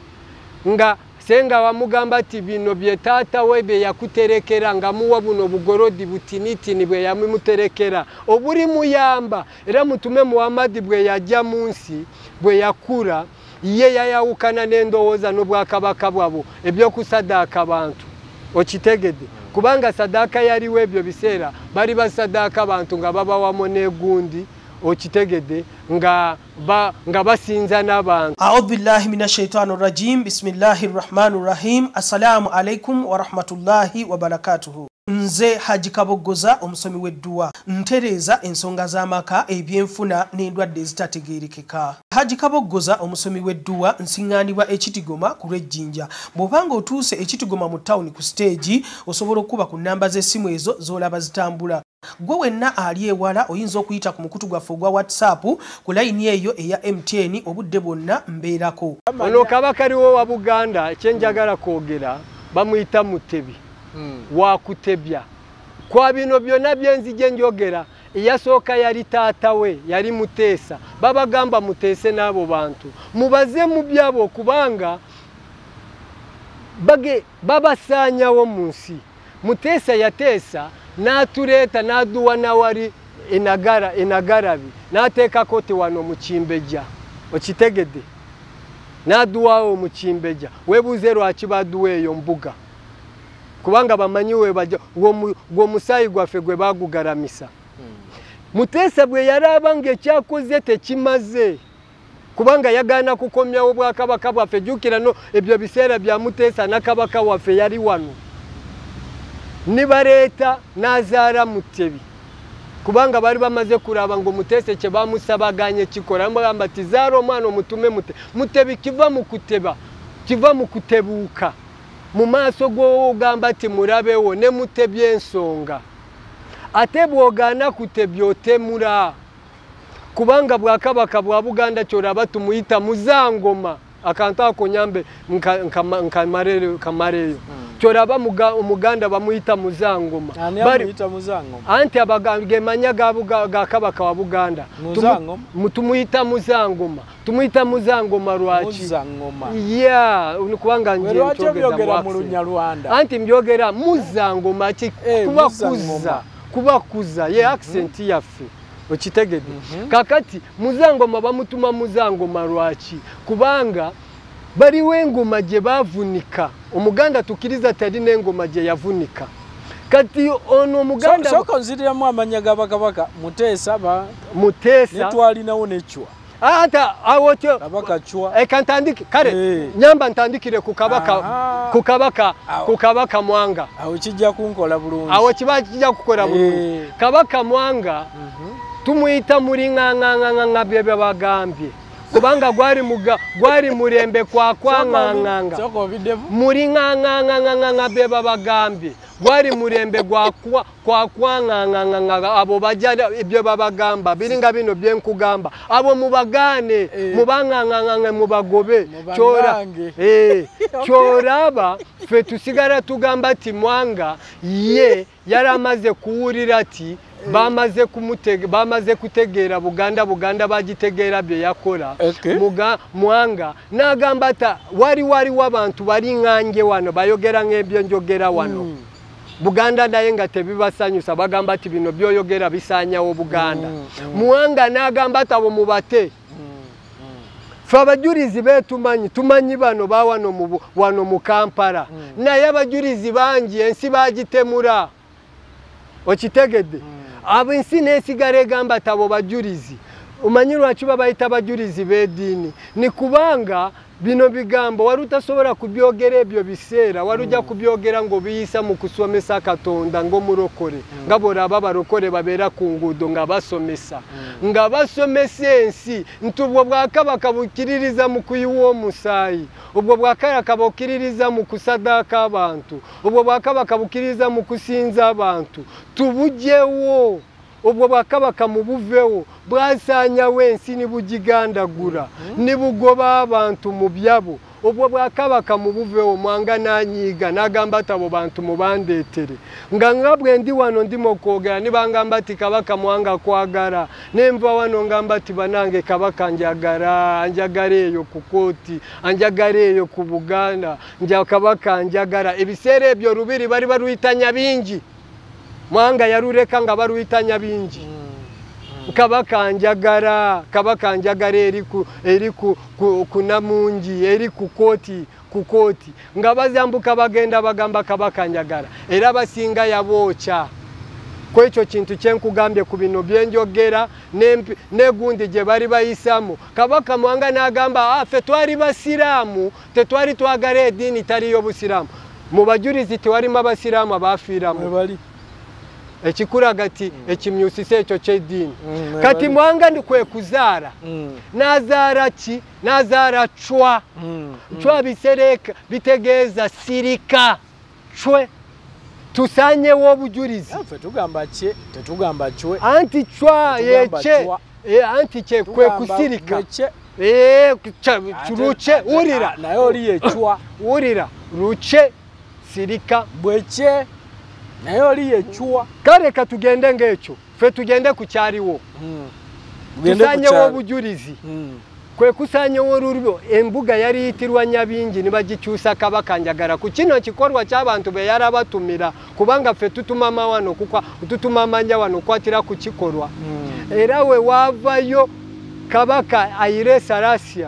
nga senga wamugamba ati bino bye taata we bye yakuterekera, nga muwa buno bugorodi butinitini bwe yamuterekera obuli muyamba. Era Mutume Muhammad bwe yajja mu nsi, bwe yakula, ye yayawukana n'endowooza n'obwakabaka bwabo ebyokusadaaka abantu. Okitegedde? Kubanga sadaaka yaliwo ebyo biseera, bali basadaaka abantu nga babawamu n'egundi. Okitegedde? Nga basinza n'abantu. A'udhu billahi minash shaitani rajim. Bismillahir rahmanir rahim. Assalamu alaikum wa rahmatullahi wa barakatuhu. Nze Haji Kaboggoza omusomi w'edduwa, ntereeza ensonga z'amaka, ebyenfuna n'endwadde ezitategeerekeka. Haji Kaboggoza omusomi w'edduwa nsiŋŋaanibwa Ekitigoma ku lw'Ejjinja. Bw'obanga otuuse Ekitigoma mu tawuni ku siteegi, osobola okuba ku nnamba z'essimu ezo z'olaba zitambula. Gwe wenna ali ewala oyinza okuyita ku mukutu gwaffe ogwa WhatsApp ku layini eyo eya MTN obudde bwonna mbeerako. Ono kabaka aliwo wa Buganda, kyenjagala kwogera bamuyita Mutebi. Wakutebya kwa bino byonna byenzije njogera, eyasooka yali taata we, yali Muteesa. Babagamba muteese n'abo bantu, mubaze mu byabo, kubanga babasaanyawo mu nsi. Muteesa yateesa n'atuleeta n'aduwa nawali enagarabi, n'ateekako ti wano mu Kimbejja. Okitegedde? N'aduwawo mu Kimbejja. Weebuuze lwaki baduwa eyo mbuga, kubanga bamanyi webaja gw'omusaayi gwaffe gwe bagugalamisa. Muteesa bwe yalaba ng'ekyakoze tekimaze, kubanga yagaana kukomyawo bwakabaka bwaffe. Jjukira no ebyo biseera bya Muteesa na kabaka waffe yali wano, nibaleeta n'azaala Mutebi, kubanga bali bamaze kulaba ng'Omuteesa kye bamusabaganye kikola. Bamugamba ati zaala omwana omutume Mutebi. Kiva mu kuteba, kiva mu kutebuuka mu maaso g'ogamba ati mulabewo ne mutebya ensonga. Ate bw'ogaana kutebya otemula, kubanga bwakabaka bwa Buganda kyolaba tumuyita Muzangoma. Akantu ako nyambe nkamareyo. Kyolaba Omuganda bamuyita Muzangoma. Anti abagemanya ga kabaka wa Buganda tumuyita Muzangoma. Tumuyita Muzangoma lwaki? Yeah, kubanga nje mu Lunyarwanda. Anti mbyogera Muzangoma ki kuba kubakuza ye accent yaffe. Okitegedde? Kakati Muzangoma bamutuma Muzangoma lwaki? Kubanga baliwo engoma gye bavunika. Omuganda tukiriza talina engoma gye yavunika. Kati ono Omuganda sooka nziriramu amannya ga bakabaka. Muteesa Muteesa netwalinawo n'Echwa. Ata awo Kabaka Chwa. Kantandike kale nyamba ntandikire ku kabaka, ku kabaka Mwanga. Awo kijja kunkola bulungi. Awo kiba kijja kukola bulungi. Kabaka Mwanga tumuyita muli ng'ang'ang'anga bye bagambye, kubanga gwali mulembe kwa kwang'ang'anga. Muli ng'ang'ang'anga bye babagambye, gwali mulembe gwa kwang'ang'anga. Abo bajja ebyo babagamba biringa bino bye nkugamba, abo mubagaane, mubang'ang'anga mubagobe. Kyoraba ffe tusigala tugamba ti Mwanga ye yali amaze kuwulira ati bamaze kutegeera Buganda, Buganda bagitegeera bye yakola. Mwanga n'agamba ati wali abantu bali ŋŋange wano bayogera ng'ebyo njogera wano. Buganda naye nga tebibasanyusa, bagamba ati bino byoyogera bisaanyawo Buganda. Mwanga n'agamba ati abo mubate. Ffe abajulizi betumanyi, tumanyi bano ba wano mu Kampala, naye abajulizi bangi ensi bagitemura. Okitegedde? Abo ensi n'esigala egamba ati abo bajulizi. Omanyi lwaki babayita bajulizi b'eddiini? Ni kubanga bino bigambo wali utasobola kubyogera ebyo biseera, wali ujja kubyogera ng'obiyisa mu kusomesa Katonda ng'omulokole, nga bw'olaba abalokole babeera ku nguudo nga basomesa, nga basomesa ensi nti obwo bwakabaka bukkiririza mu kuyiwa omusaayi, obwo bwakabaka bukkiririza mu kusadaaka abantu, obwo bwakabaka bukkiririza mu kusinza abantu, tubugyewo. Obwo bwakabaka mubuvewo, bwasaanyawo ensi ne bugigandagula, ne bugoba abantu mu byabo. Obwo bwakabaka mu buveewo Mwanga n'anyiiga n'agamba ati abo bantu mubandeetere. Nga bwe ndi wano ndimo okwogera ne bangamba ati Kabaka Mwanga kwagala. Ne nva wano ngamba ati banange Kabaka njagala, anjagala eyo ku kooti, anjagala eyo ku Buganda, nja Kabaka njagala. Ebiseera ebyo Lubiri bali baluyita Nyabingi. Mwanga yaluleka nga baluyita Nyabingi. Kabaka njagala, Kabaka njagala eri ku Namungi, eri ku kooti, ku kooti. Nga bazambuka bagenda bagamba Kabaka njagala. Era basinga yabookya. Ku ekyo kintu kye nkugambye ku bino bye njogera n'egundi gye bali bayisamu. Kabaka Mwanga n'agamba ffe twali basiraamu, tetwali twagala eddiini tali y'obusiraamu. Mu bajulizi tewalimu abasiraamu abaafiiramu. Ekikulaga ti ekimyusisa ekyo ky'eddiini. Kati Mwanga ndi kwe kuzaala. N'azaala ki? N'azaala Chwa. Chwa bisereka bitegeeza sirika. Chwe. Tusanyewo obujulizi. Ffe tugamba kye, tetugamba chwe. Anti chwa yekye. Anti kye kwe kusirika. Luche wulira. Naye oli ye chwa. Wulira. Luche sirika. Bwekye. Naye oli ye chwa. Kale katugende ng'ekyo. Ffe tugende ku kyaliwo. Tusanyewo obujulizi. Kwe kusanyewo olulyo embuga yali yitirwa Nyabingi ne bagikyusa Kabaka njagala. Ku kino kikolwa ky'abantu be yalabatumira kubanga ffe tutumama wano tutuma amanya wano okukwatira ku kikolwa. Era we waavayo Kabaka Haile Selassie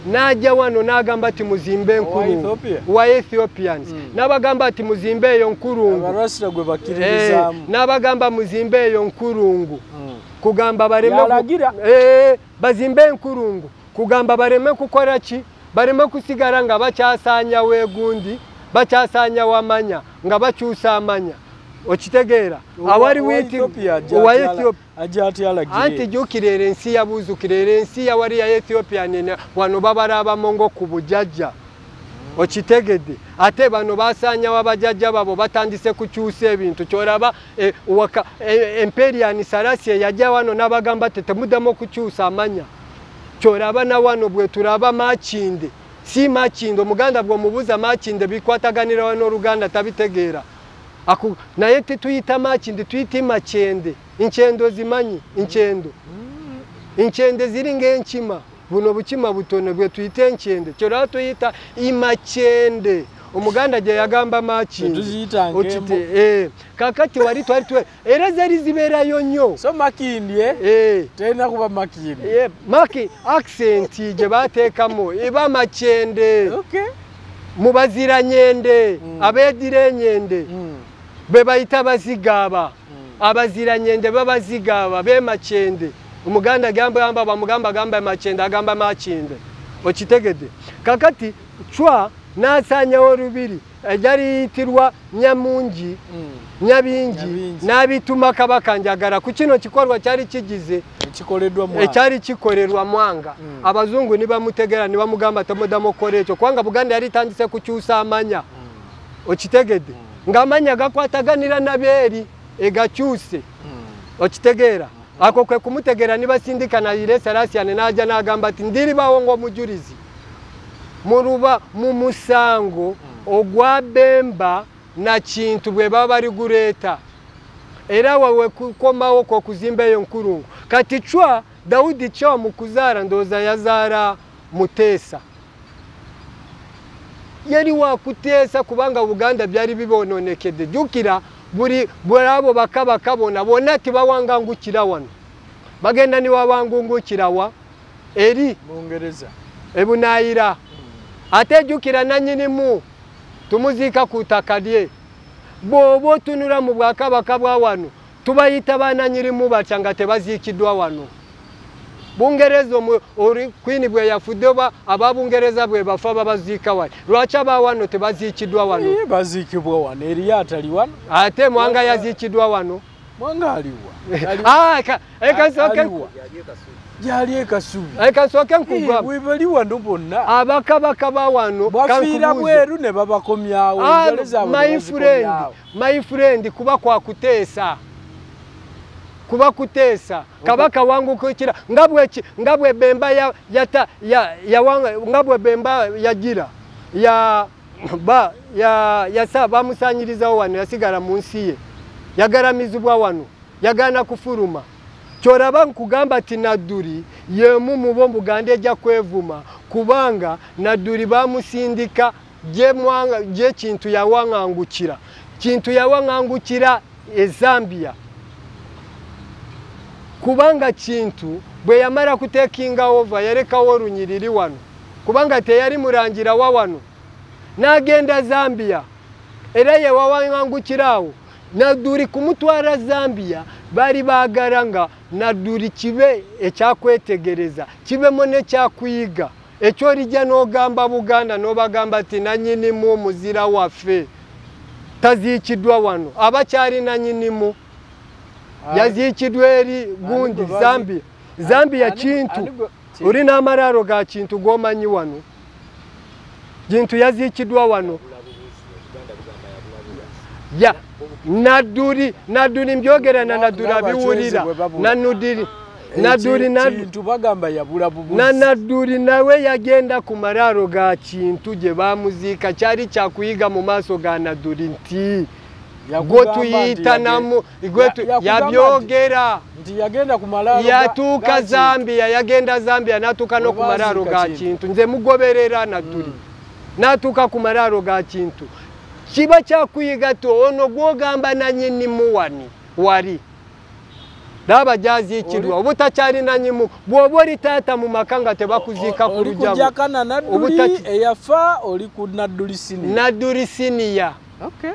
n'ajja wano n'agamba ati muzimbe enkulungu wa Ethiopians. N'abagamba ati muzimbe eyo nkulungu. Abarasira gwe bakkiririzaamu. N'abagamba muzimbe eyo nkulungu. Kugamba baleme bazimbe enkulungu. Kugamba baleme kukola ki? Baleme kusigala nga bakyasaanya weegundi, bakyasaanya wamanya, nga bakyusa amanya. Okitegeera? Awali wa Ethiopia anti jjukira era ensi yabuuzukira era ensi yawali ya Ethiopia nene wano babala abamongo ku bujjajja. Okitegedde? Ate bano basaanyawo abajjajja baabo batandise kukyusa ebintu. Ky'olaba Imperial Selassie yajja wano n'abagamba ati temuddamu okukyusa amanya. Ky'olaba na wano bwe tulaba Makindye. Si Makindye, Omuganda bw'omubuuza Makindye bikwataganira wano Oluganda tabitegeera. Naye tetuyita Makindye, tuyita Makyende. Enkyendo zimanyi, enkyendo. Enkyende ziri ng'enkima. Buno bukima butono bwe tuyita enkyende. Kyolaba tuyita Imakyende. Omuganda gye yagamba Makindye. Kakati wali twali era zali zibeerayo nnyo. So Makindye terina kuba Makindye. Maki accent gye bateekamu eba Makyende. Mu baziranyende, abeddira enyende be bayita bazigaaba. Abaziranyende babazigaaba be Makyende. Omuganda gamba bamugamba gamba Makyende agamba Makindye. Okitegedde? Kakati Chwa n'asaanyawo Olubiri ejali yitirwa Nyamungi, Nyabingi n'abituma Kabaka njagala. Ku kino kikolwa kyali kigize ekyali kikolerwa Mwanga. Abazungu ne bamutegera ne bamugamba temuddamu okukola ekyo kubanga Buganda yali etandise kukyusa amanya. Okitegedde? Ng'amanya gakwataganira nabeeri egakyuse. Okitegeera? Ako kwe kumutegeera ne basindika na Haile Selassie n'ajja n'agamba ati ndiribawo ng'omujulizi. Muruba mu musango ogwa Bemba na Kintu bwe baba baliguleeta. Era wawe kukomawo kw'okuzimba eyo nkulungu. Kati Chwa, Daudi Chwa mu kuzaala ndowooza yazaala Muteesa. Yali wa kuteesa kubanga Buganda byali bibonoonekedde. Jjukira buli abo bakabaka bonna bonna tebawangangukira wano. Bagenda ne wawangungukira wa eri Bungereza ebunaayira. Ate jjukira nannyinimu tumuziika ku ttaka lye. Bw'oba otunula mu bwakabaka bwa wano tubayita banannyinimu batya nga tebaziikiddwa wano. Bungereza Queen bwe yafudde oba aba Bungereza bwe bafa babaziika wano. Lwaki aba wano tebaziikiddwa wano? Baziikibwa wano, eriyo atali wano. Ate Mwanga yaziikiddwa wano. Mwanga aliwa. Gyali e Kasubi. Eka nkugamba. We bali wano bonna. Abakabaka ba wano bafiira bweru ne babakomyawo. My friend, my friend kuba kwa kuteesa. Kuba kuteesa kabaka wangukira nga bwe Bemba nga bwe Bemba yagira ya ba ya yasa bamusanyirizawo wano, yasigala mu nsi ye, yagaramizibwa wano, yagaana kufuluma. Kyoraba nkugamba ati Nadduli yemu mu bo Buganda ejja kwevuma, kubanga Nadduli bamusindika gye Kintu yawaŋŋangukira. Kintu yawaŋŋangukira e Zambia, kubanga Kintu bwe yamala kutekinga over yalekawo olunyiriri wano, kubanga teyali mulangira wa wano, n'agenda Zambia era ye wawaŋŋangukira awo. Nadduli kumutwala Zambia bali baagala nga Nadduli kibe ekyakwetegereza, kibemo n'ekyakuyiga ekyolijja n'ogamba Buganda n'obagamba nti nannyinimu omuzira waffe taziikiddwa wano, abakyali nannyinimu yaziikiddwa eri gundi Zambia. Zambia Kintu oli n'amalaalo ga Kintu g'omanyi wano, Kintu yaziikiddwa wano. Ya Nadduli Nadduli mbyogera na Nadduli abiwulira Nadduli Nadduli Kintu bagamba yabula bubuzi na Nadduli nawe yagenda ku malaalo ga Kintu gye bamuziika, kyali kyakuyiga mu maaso ga Nadduli nti gwe tuyita namu yabyogera nti yagenda ku malaalo yatuuka Zambia, yagenda Zambia n'atuuka no ku malaalo ga Kintu. Nze mugoberera Nadduli n'atuuka ku malaalo ga Kintu. Kiba kyakuyiga to ono gw'ogamba nannyinimu wani wali laba gyaziikirwa obutakyali nannyinimu. Bw'oba oli taata mu maka nga tebakuziika ku Oli luggya kujakana Nadduli eyafa, oli ku Nadduli siniya. Nadduli siniya Okay.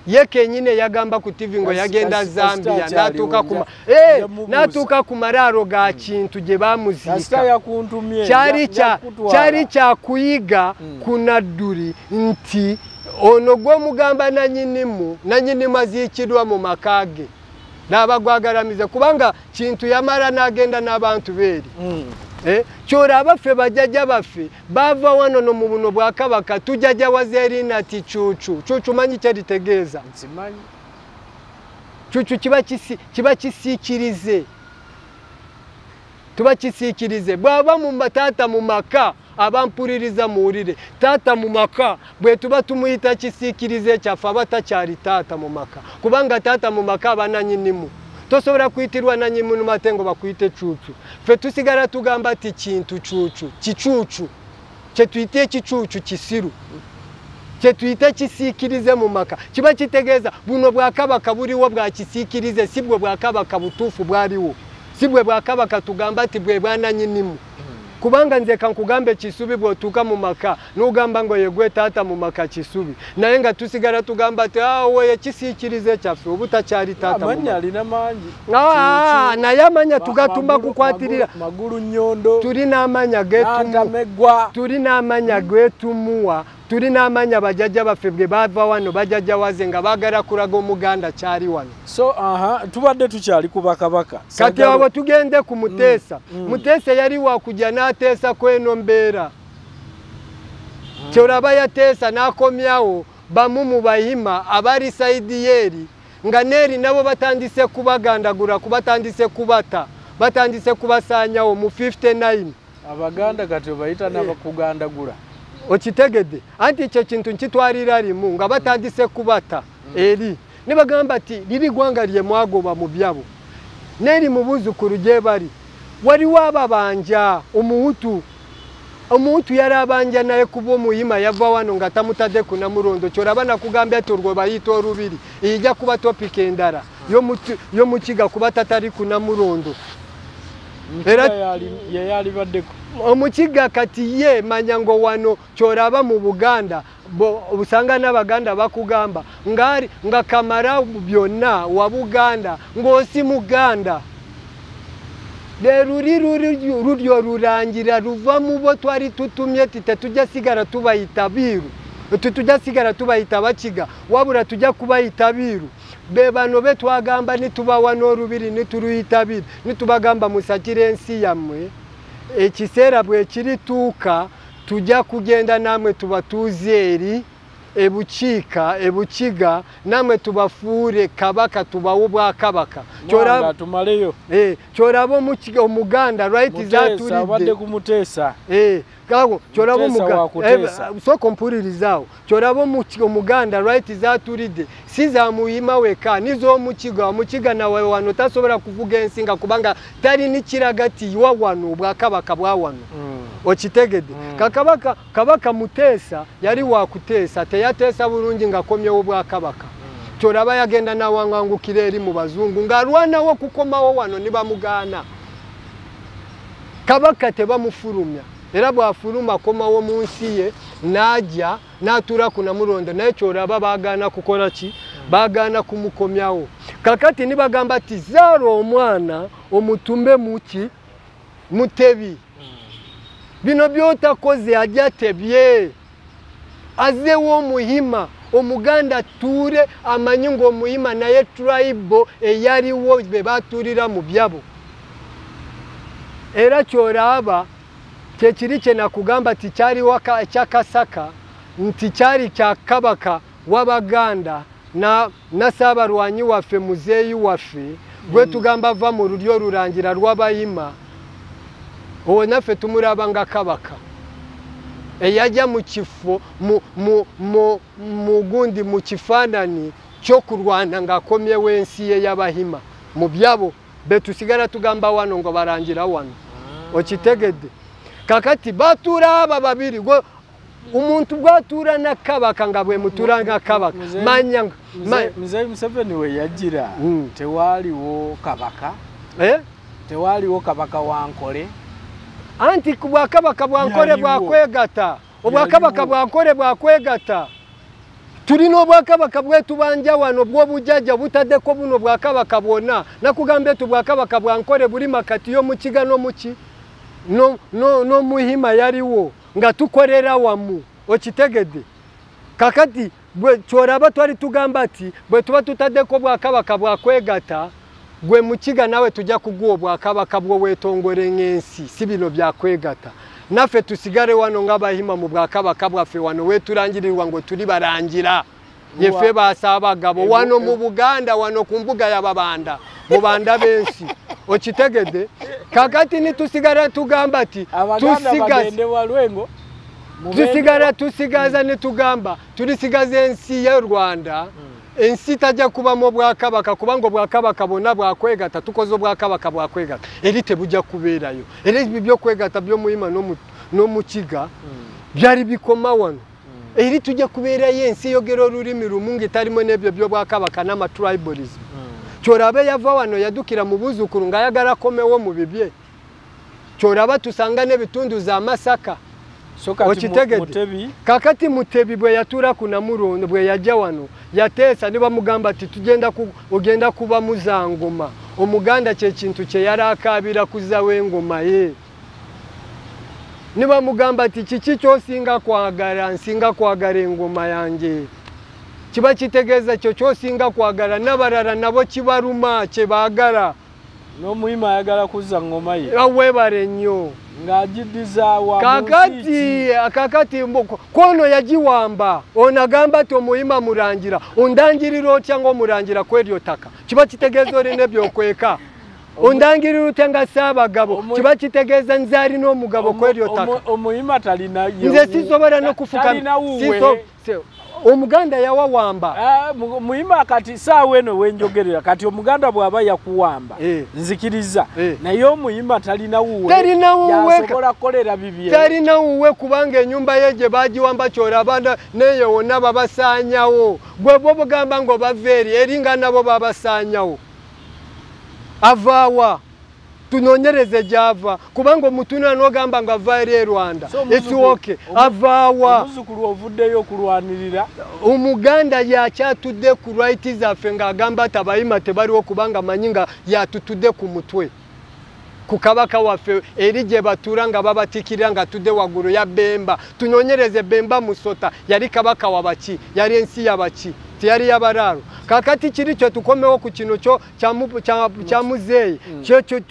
ye kennyini yagamba ku TV ngo yagenda Zambia n'atuuka ku malaalo ga Kintu gye bamuziika. Kyali kyakuyiga ku Nadduli nti ono gw'omugamba nannyinimu, nannyinimu aziikiddwa mu maka ge n'abagwagalamiza, kubanga Kintu yamala n'agenda n'abantu beeri. Kyoraba ffe bajjajja baffe bava wano no mu buno bwakabaka tujjajjawaza erinnya ti Cuucu. Cuucu manyi kyeritegeeza? Cuucu kiba kisiikirize, tuba kisiikirize. Bw'aba mu taata mu maka abampuliriza muwulire, taata mu maka bwe tuba tumuyita kisiikirize kyaffe aba takyali taata mu maka, kubanga taata mu maka aba nannyinimu. Tosobola kuyitirwa nannyinimu ate ngo bakuyite Cuucu. Ffe tusigala tugamba ti Kintu Cuucu, kicuucu kye tuyite ekicuucu kisiru, kye tuyite kisiikirize mu maka. Kiba kitegeeza buno bwakabaka buliwo bwa kisiikirize, si bwe bwakabaka butuufu bwaliwo, si bwe bwakabaka tugamba ti bwe bwa nannyinimu. Kubanga nze kankugambe Kisubi bw'otuuka mu maka n'ogamba ngo yegwe taata mu maka Kisubi, naye nga tusigala tugamba ti awo ekisiikirize kyaffe obutakyali taata mu Amannya alina mangi. Naye amannya tugatumba kukwatirira Magulu Nnyondo, tulina amannya getumuwa, tulina amannya getumuwa, tulina amannya bajjajja baffe bwe bava wano bajjajjawaze nga baagala kulaga Omuganda kyali wano. So tubadde tukyali ku bakabaka. Kati awo tugende ku Muteesa. Muteesa yali wakujja n'ateesa kweno mbeera. Kyoraba yateesa n'akomyawo bamu mu Bahima abali sayidi yeeri, nga neeri nabo batandise kubagandagula, kubatandise kubata, batandise kubasaanyawo mu 59. Abaganda kati bayita n'abakugandagula. Okitegedde anti ekyo kintu nkitwalira limu nga batandise kubata eri ne bagamba nti liri ggwanga lye mwagoba mu byabo. N'eri mu buzzukulu gye bali waliwo ababanja Omuhutu. Omuhutu yali abanja naye kuba Omuyima yava wano nga tamutadde ku Namulondo. Kyoraba nakugambye ati olwo bayita olubiri, ejja kuba topic endala y'Omukiga kuba tatali ku Namulondo. Era ye yalibaddeko Omukiga kati ye manya ngo wano kyoraba mu Buganda osanga n'Abaganda bakugamba ngari nga kamara byonna wa Buganda ng'osi Muganda. Luli lulyo lulangira luva mu bo twali tutumye ti tetujja sigala tubayita biru, tetujja sigala tubayita Bakiga, wabula tujja kubayita biru. Be bano be twagamba nitubawa n'olubiri nituluyita biru, nitubagamba musakire ensi yammwe, ekiseera bwe kirituuka tujja kugenda nammwe tubatuuze eri ebukiika ebukiga namwe tubafuure kabaka tubawo bwakabaka. Tumaleyo kyoraba omuganda right zatulidde abadde kumuteesa kyoraba omuganda sooka mpuririzaawo kyoraba omuganda right zatulidde si za muyima weka niz'omukiga omukiga nawe wano tasobola kuvuga ensi nga kubanga tali nikiraga ti wa wano obwakabaka bwa wano. Okitegedde? Kakabaka Kabaka Muteesa yali wakuteesa teyateesa bulungi ng'akomyewo obwakabaka. Kyoraba yagenda n'awangangukira eri mu bazungu ng'alwanawo okukomawo wano ne bamugaana. Kabaka tebamufulumya era bw'afuluma akomawo mu nsi ye n'ajja n'atuula ku Namulondo naye kyoraba baagaana kukola ki? Baagaana kumukomyawo. Kakati ne bagamba ti zaala omwana omutumbe muki Mutebi. Bino by'otakoze ajja tebye azeewo omuhima omuganda atuule amanyi ng'omuhima naye tribe eyaliwo be batuulira mu byabo. Era kyoraba kyekiri kye nakugamba nti kyaliwo ekya Kasaka nti kyali kya kabaka w'Abaganda na Ssaabalwanyi waffe muzeeyi waffe gwe tugamba va mu lulyo olulangira lw'Abayima owo naffe tumulaba nga kabaka eyajja mu kifo mu gundi mu kifaananyi ky'okulwana ng'akomyewo ensi ye y'Abahima mu byabo be tusigala tugamba wano ngo barangira wano. Okitegedde? Kakati batuula aba babiri omuntu bw'atuula na kabaka nga bwe mutuula nga kabaka manya Muzeeyi Museveni we yajjira tewaaliwo kabaka tewaaliwo kabaka wa Nkole. Anti bwakabaka bwa Nkole bwakwegatta obwakabaka bwa Nkole bwakwegatta tulina obwakabaka bwetubanja wano bw'obujjajja butaddeko buno bwakabaka bwonna nakugambye tu bwakabaka bwa Nkole buli makati y'omukiga n'omuki n'omuhima yaliwo nga tukolera wamu. Okitegedde? Kakati kyoraba twali tugamba nti bwe tuba tutaddeko obwakabaka bwakwegatta gwe mukiga nawe tujja kuguwa obwakabaka bwo weetongole ng'ensi si bino byakwegatta naffe tusigale wano ng'Abahima mu bwakabaka bwaffe wano wetulangirirwa ngo tuli balangira yeffe basaabagabo wano mu Buganda wano ku mbuga y'Ababanda mu banda b'ensi. Okitegedde? Kakati nitusigala tugamba nti tusigala tusigaza ne tugamba tulisigaza ensi ya Rwanda ensi tajja kubamu obwakabaka kubanga obwakabaka bwonna bwakwegatta tukoze obwakabaka bwakwegatta eri tebujja kubeerayo era ebyo byokwegatta by'omuhima n'omukiga byali bikoma wano eri tujja kubeerayo ensi eyogera olulimi lumu ng'etalimu n'ebyo by'obwakabaka n'amatribalism. Kyoraba yava wano yadukira mu buzzukulu ng'ayagala akomewo mu bibye. Kyoraba tusanga n'ebitundu za Masaka. Okitegedde? Kakati Mutebi bwe yatuula ku Namulondo bwe yajja wano yateesa ne bamugamba nti ogenda kuba muzangoma. Omuganda kye kintu kye yali akaabira kuzzawo engoma ye. Ne bamugamba nti kiki ky'osinga kwagala nsinga kwagala engoma yange. Kiba kitegeeza kyo ky'osinga kwagala n'abalala nabo kibaluma kye baagala. N'omuhima ayagala kuzza ngoma ye. Weebale nnyo. Ng'agiddiza kakati kono yagiwamba ono agamba nti omuhima mulangira ondangirira otya ng'omulangira kw'eryo ttaka kiba kitegeeza olina ebyokweka ondangirira otya nga Ssaabagabo kiba kitegeeza nze alina omugabo kw'eryo ttaka. Omuhima talina nze sisobola n'okufuka omuganda yawawamba. Muhima kati saawa eno wenjogerera kati omuganda bw'aba yakuwamba nzikiriza naye omuhima talina wuwe yasobola kukolera bibye talina wuwe kubanga ennyumba ye gye bagiwamba kyoraba neyo wonna babasaanyawo gwe bwo bugamba ngo bava eri eringa nabo babasaanyawo avaawa tunoonyereze gy'ava kubanga omutunula n'ogamba nga ava eri e Rwanda it's okay avaawa. Omuzzukulu ovuddeyo okulwanirira omuganda yakyatudde ku right zaffe ng'agamba nti Abayima tebaliwo kubanga amanyi nga yatutudde ku mutwe ku kabaka waffe eri gye batuula nga babatikirira nga tudde waggulu ya Bemba. Tunoonyereze Bemba Musota yali kabaka wabaki yali ensi yabaki teyali yabalaalo. Kakati kiri kye tukomewo ku kino kyo kya muzeeyi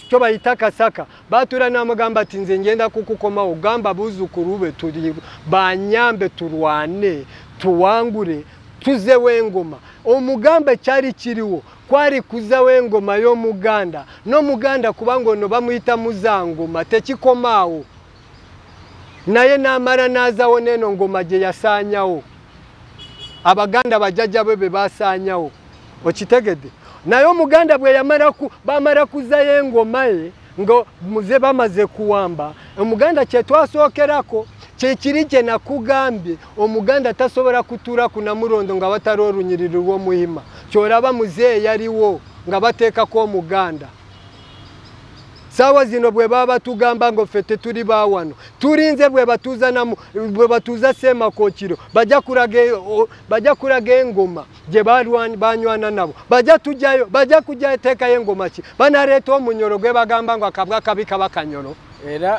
kyo bayita Kasaka batuula n'amugamba nti nze ngenda kukukomawo gamba buzzukulu be tuli banyambe tulwane Tuwangule tuzewo engoma. Omugamba kyali kiriwo kwali kuzawo engoma y'Omuganda n'Omuganda kubanga ono bamuyita muzangoma tekikomaawo naye n'amala n'azawo n'eno ngoma gye yasaanyawo. Abaganda bajjajja be be basaanyawo, okitegedde? Naye Omuganda bwe yamala bamala kuzayo engoma ye ngo muze bamaze kuwamba Omuganda kye twasookerako kyekiri kye nakugambye. Omuganda tasobola kutuula ku Namulondo nga watali olunyiriri lw'Omuhima. Kyolaba muzeeyi yaliwo nga bateekako Omuganda. Saawa zino bwe baba tugamba ngo ffe tetuli baawano, tulinze bwe batuuza Ssemakookiro bajja kulaga engoma gye banywana nabo, bajja tujjayo, bajja kujja teekayo engoma ki banaleeta omunyolo gwe bagamba ngo akabwa kabi kaba kanyolo.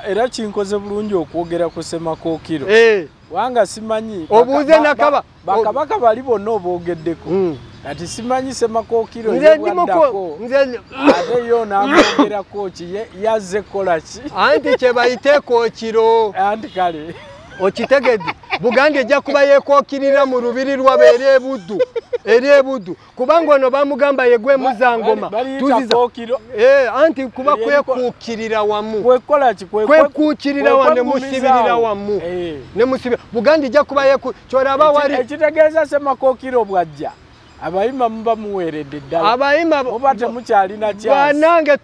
Era kinkoze bulungi okwogera ku Ssemakookiro wanga simanyi obuuze nakaba bakabaka bali bonna oboogeddeko kati simanyi Ssemakookiro yebwaddako ate yo n'amwogerako ki yazze kukola ki? Anti kye bayita ekookiro. Anti kale okitegedde? Buganda ejja kuba yeekookirira mu lubiri lwabo eri ebuddu eri ebuddu kubanga ono bamugamba yegwe muzangoma anti kuba kwekuukirira wamu kwekuukirira wamu ne musibirira wamu ne musibira. Buganda ejja kuba kyolaba wali ekitegeeza Ssemakookiro bw'ajja abayima muba muweeredde ddala, abayima muba temukyalina chance. Bannange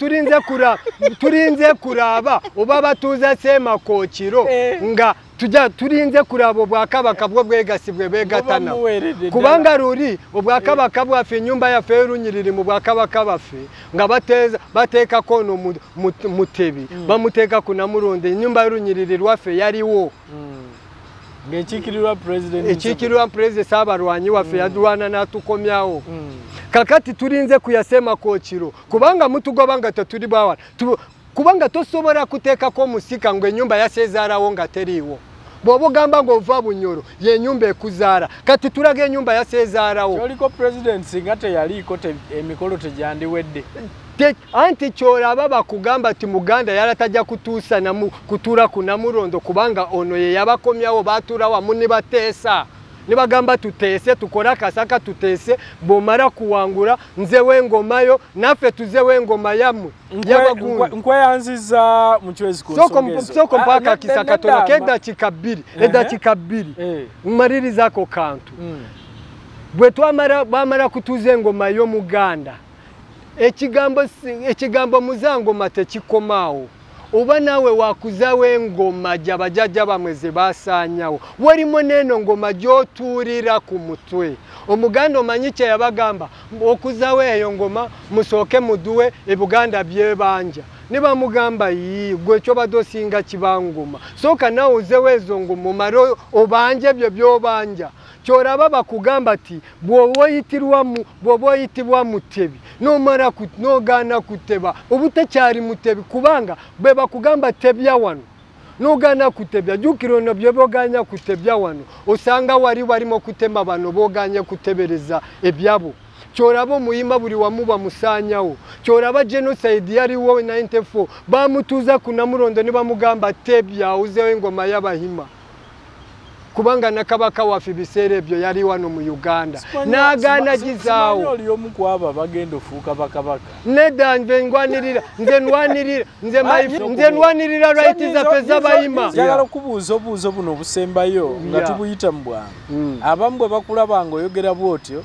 tulinze kuraba oba batuuza Ssemakookiro nga tujja tulinze kuraba obwakabaka bwo bwegasibwe beegattana kubanga luli obwakabaka bwaffe ennyumba yaffe y'olunyiriri mu bwakabaka baffe nga bateekako ono Mutebi bamuteeka ku Namulondo. Ennyumba y'olunyiriri lwaffe yaliwo ng'ekiikirirwa President ekiikirirwa President Ssaabalwanyi waffe yadulwana n'atukomyawo. Kakati tulinze ku ya Ssemakookiro kubanga mutugoba nga tetuli bawana, kubanga tosobola kuteekako omusika ng'ennyumba yaseezaalawo nga teriiwo. Bw'oba ogamba ng'ova Bunyoro y'ennyumba ekuzaala, kati tulaga ennyumba yaseezaalawo. Kyoliko President singa teyaliiko emikolo tegyandiwedde. Anti kyolaba bakugamba nti Muganda yali tajja kutuusa kutuula ku Namulondo kubanga ono ye yabakomyawo baatuula wamu ne bateesa ne bagamba tuteese tukole akasaka tuteese bw'omala kuwangula nzewo engoma yo naffe tuzewo engoma yammwe y'abagundi. Nkweyanziza Muchwezi ku nsonga ezo. Sooka mpa akakisa katono k'eddakiika bbiri eddakiika bbiri mmalirizaako kantu. Bwe bamala kutuuza engoma y'Omuganda ekigambo muzangoma tekikomaawo. Oba naawe wakuzawo engoma gy'abajjajja bammwe ze baasaanyawo, walimu n'eno ngoma gy'otuulira ku mutwe. Omuganda omanyi kye yabagamba okuzawo eyo ngoma musooke muduwe Ebuganda byebanja. Ne bamugamba yii gwe kyobadde osinga kibangoma, sooka naawe ozewo ezo ngoma omale obanje ebyo by'obanja. Kyolaba bakugamba nti bw'oba oyitibwa Mutebi n'omala n'ogaana kuteba oba tekyali Mutebi kubanga bwe bakugamba tebya wano n'ogaana kutebya, jjukira ono bye booganya kutebya wano osanga wali balimo kutema bano booganye kutebereza ebyabo. Kyolaba Omuyima buli wamu bamusaanyawo. Kyolaba genocide yaliwo 94 bamutuuza ku Namulondo ne bamugamba tebya ozeewo engoma y'Abahima kubanga na kabaka waffe ebiseera ebyo yali wano mu Uganda n'agaana gizaawo. Oli omu ku abo abagenda ofuuka bakabaka. Nedda nze ndwanirira nze ndwanirira right zaffe z'Abayima. Njagala okubuuza obuuzo buno obusembayo nga tubuyita mu bwangu. Abamu bwe bakulaba ng'oyogera bw'otyo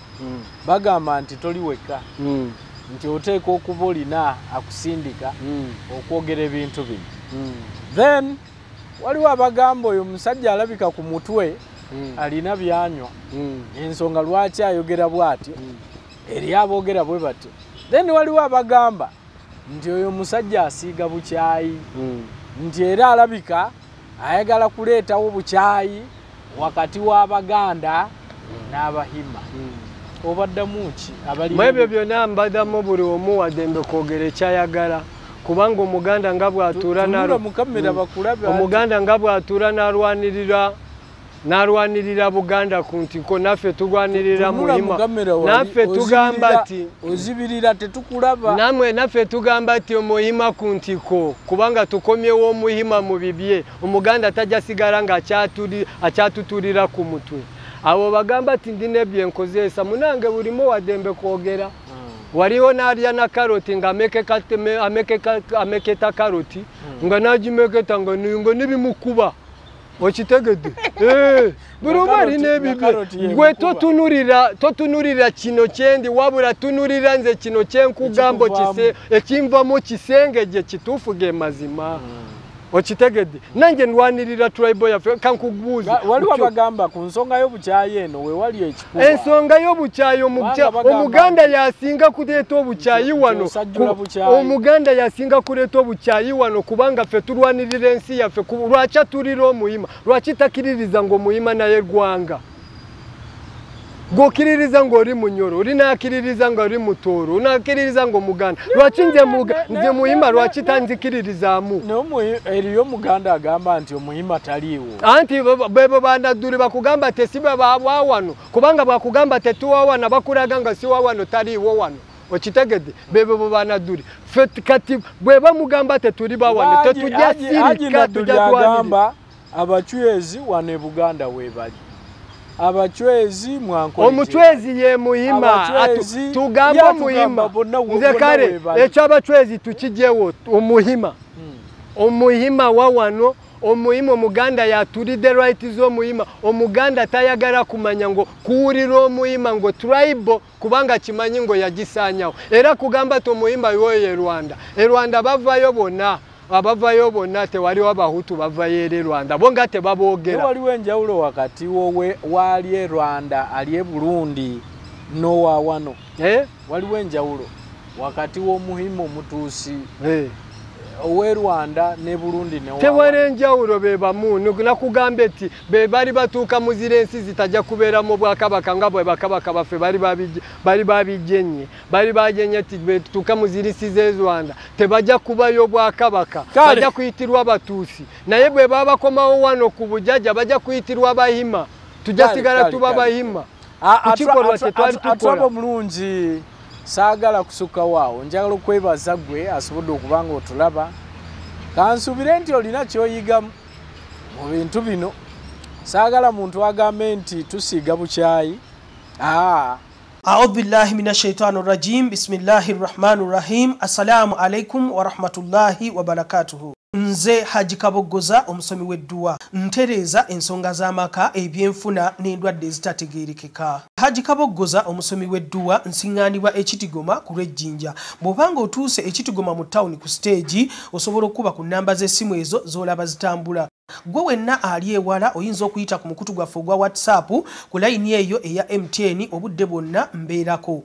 bagamba nti toli wekka, nti oteekwa okuba olina akusindika okwogera ebintu bino. Then waliwo abagamba oyo omusajja alabika ku mutwe alina byanywa, ensonga lwaki ayogera bw'atyo, eri aboogera bwe batyo. Then waliwo abagamba nti oyo omusajja asiiga bukyayi, nti era alabika ayagala kuleetawo bukyayi wakati w'Abaganda n'Abahima. Obaddamu ki? Mu ebyo byonna mbaddamu buli omu waddembe kwogera ekyayagala kubanga Omuganda nga bw'atuula Omuganda nga bw'atuula n'alwanirira Buganda ku ntiko naffe tulwanirira Muhima. Naffe tugamba nti ozibirira tetukulaba. Namwe naffe tugamba nti Omuhima ku ntiko kubanga tukomyewo Omuhima mu bibye. Omuganda tajja sigala nga akyatutulira ku mutwe. Abo bagamba ati ndi nebyenkozesa munange bulimo wadembe kwogera. Waliwo n'alya na karoti nga ameketa karoti nga n'agimeketa nga nebimukuba. Okitegedde? Buli omu alina ebibye. Gwe totunulira kino kyendi wabula tunulira nze kino kyenkugamba ekinvamu kisengejje kituufu ge mazima. Okitegedde? Nange ndwanirira tribe yaffe kankubuuze. Waliwo abagamba ku nsonga y'obukyayi eno we wali ekikuba. Ensonga y'obukyayi Omuganda yasinga kuleeta obukyayi wano. Omuganda yasinga kuleeta obukyayi wano kubanga ffe tulwanirira ensi yaffe. Lwaki atulira Omuhima? Lwaki takkiririza ng'Omuhima naye ggwanga? Gw'okkiririza ng'oli Munyoro, oli n'akkiririza ng'oli Mutooro, n'akkiririza ng'Omuganda. Lwaki nze Muhima lwaki tanzikiririzaamu? Eriyo Omuganda agamba nti Omuhima taliiwo. Anti bebo Banadduli bakugamba tesiba bawa wano, kubanga bakugamba tetuwa wano bakulaga nga si wa wano taliiwo wano. Okitegedde? Bebo Banadduli. Ffe kati bwe bamugamba tetuli ba wano, tetujja sirika, tujja kulwanirira. Abachwezi wano e Buganda weebali. Abachwezi mwankole. Omuchwezi ye Muhima. Tugamba Muhima. Nze kale ekyo abachwezi tukiggyewo Omuhima. Omuhima wa wano, Omuhima Omuganda yatulidde right z'Omuhima. Omuganda tayagala kumanya ngo kuwulira Omuhima ngo tribe kubanga kimanyi ngo yagisaanyawo. Era kugamba ti Omuhima yoyo e Rwanda. E Rwanda bavayo bonna. Abavayo bonna tewaliwo Abahutu bavayo eri Rwanda. Bo nga tebaboogera. Waliwo enjawulo wakati w'ali e Rwanda ali e Burundi n'owa wano. Waliwo enjawulo wakati w'Omuhima Omutuusi ow'e Rwanda ne Burundi ne wa. Tewali enjawulo be bamu. Nakugambye nti be bali batuuka mu zira ensi zitajja kubeeramu bwakabaka nga bwe bakabaka baffe bali babigenye. Bali bagenye nti betuuka mu ziri nsi z'e Rwanda tebajja kubayo bwakabaka, bajja kuyitirwa Abatuusi. Naye bwe babakomawo wano ku bujjajja bajja kuyitirwa Abahima. Tujja sigala tuba Bahima. Ekikolwa kye twali tukola. Atwaba omulungi. Saagala kusukka waawo, njagala okwebaza ggwe asobodde okuba nga otulaba. Kansuubire nti olina ky'oyiga mu bintu bino. Saagala muntu agambe nti tusiiga bukyayi. A'udhu billahi minash shaitani rajim. Bismillahir rahmanir rahim. Assalamu alaikum wa rahmatullahi wa barakatuhu. Nze Haji Kaboggoza omusomi w'edduwa ntereeza ensonga z'amaka, ebyenfuna n'endwadde ezitategeerekeka. Haji Kaboggoza omusomi w'edduwa nsiŋŋaanibwa Ekitigoma ku lw'Ejjinja. Bw'obanga otuuse Ekitigoma mu tawuni ku siteegi, osobola okuba ku nnamba z'essimu ezo z'olaba zitambula. Gwe wenna ali ewala oyinza okuyita ku mukutu gwaffe ogwa WhatsApp ku layini eyo eya MTN obudde bwonna mbeerako.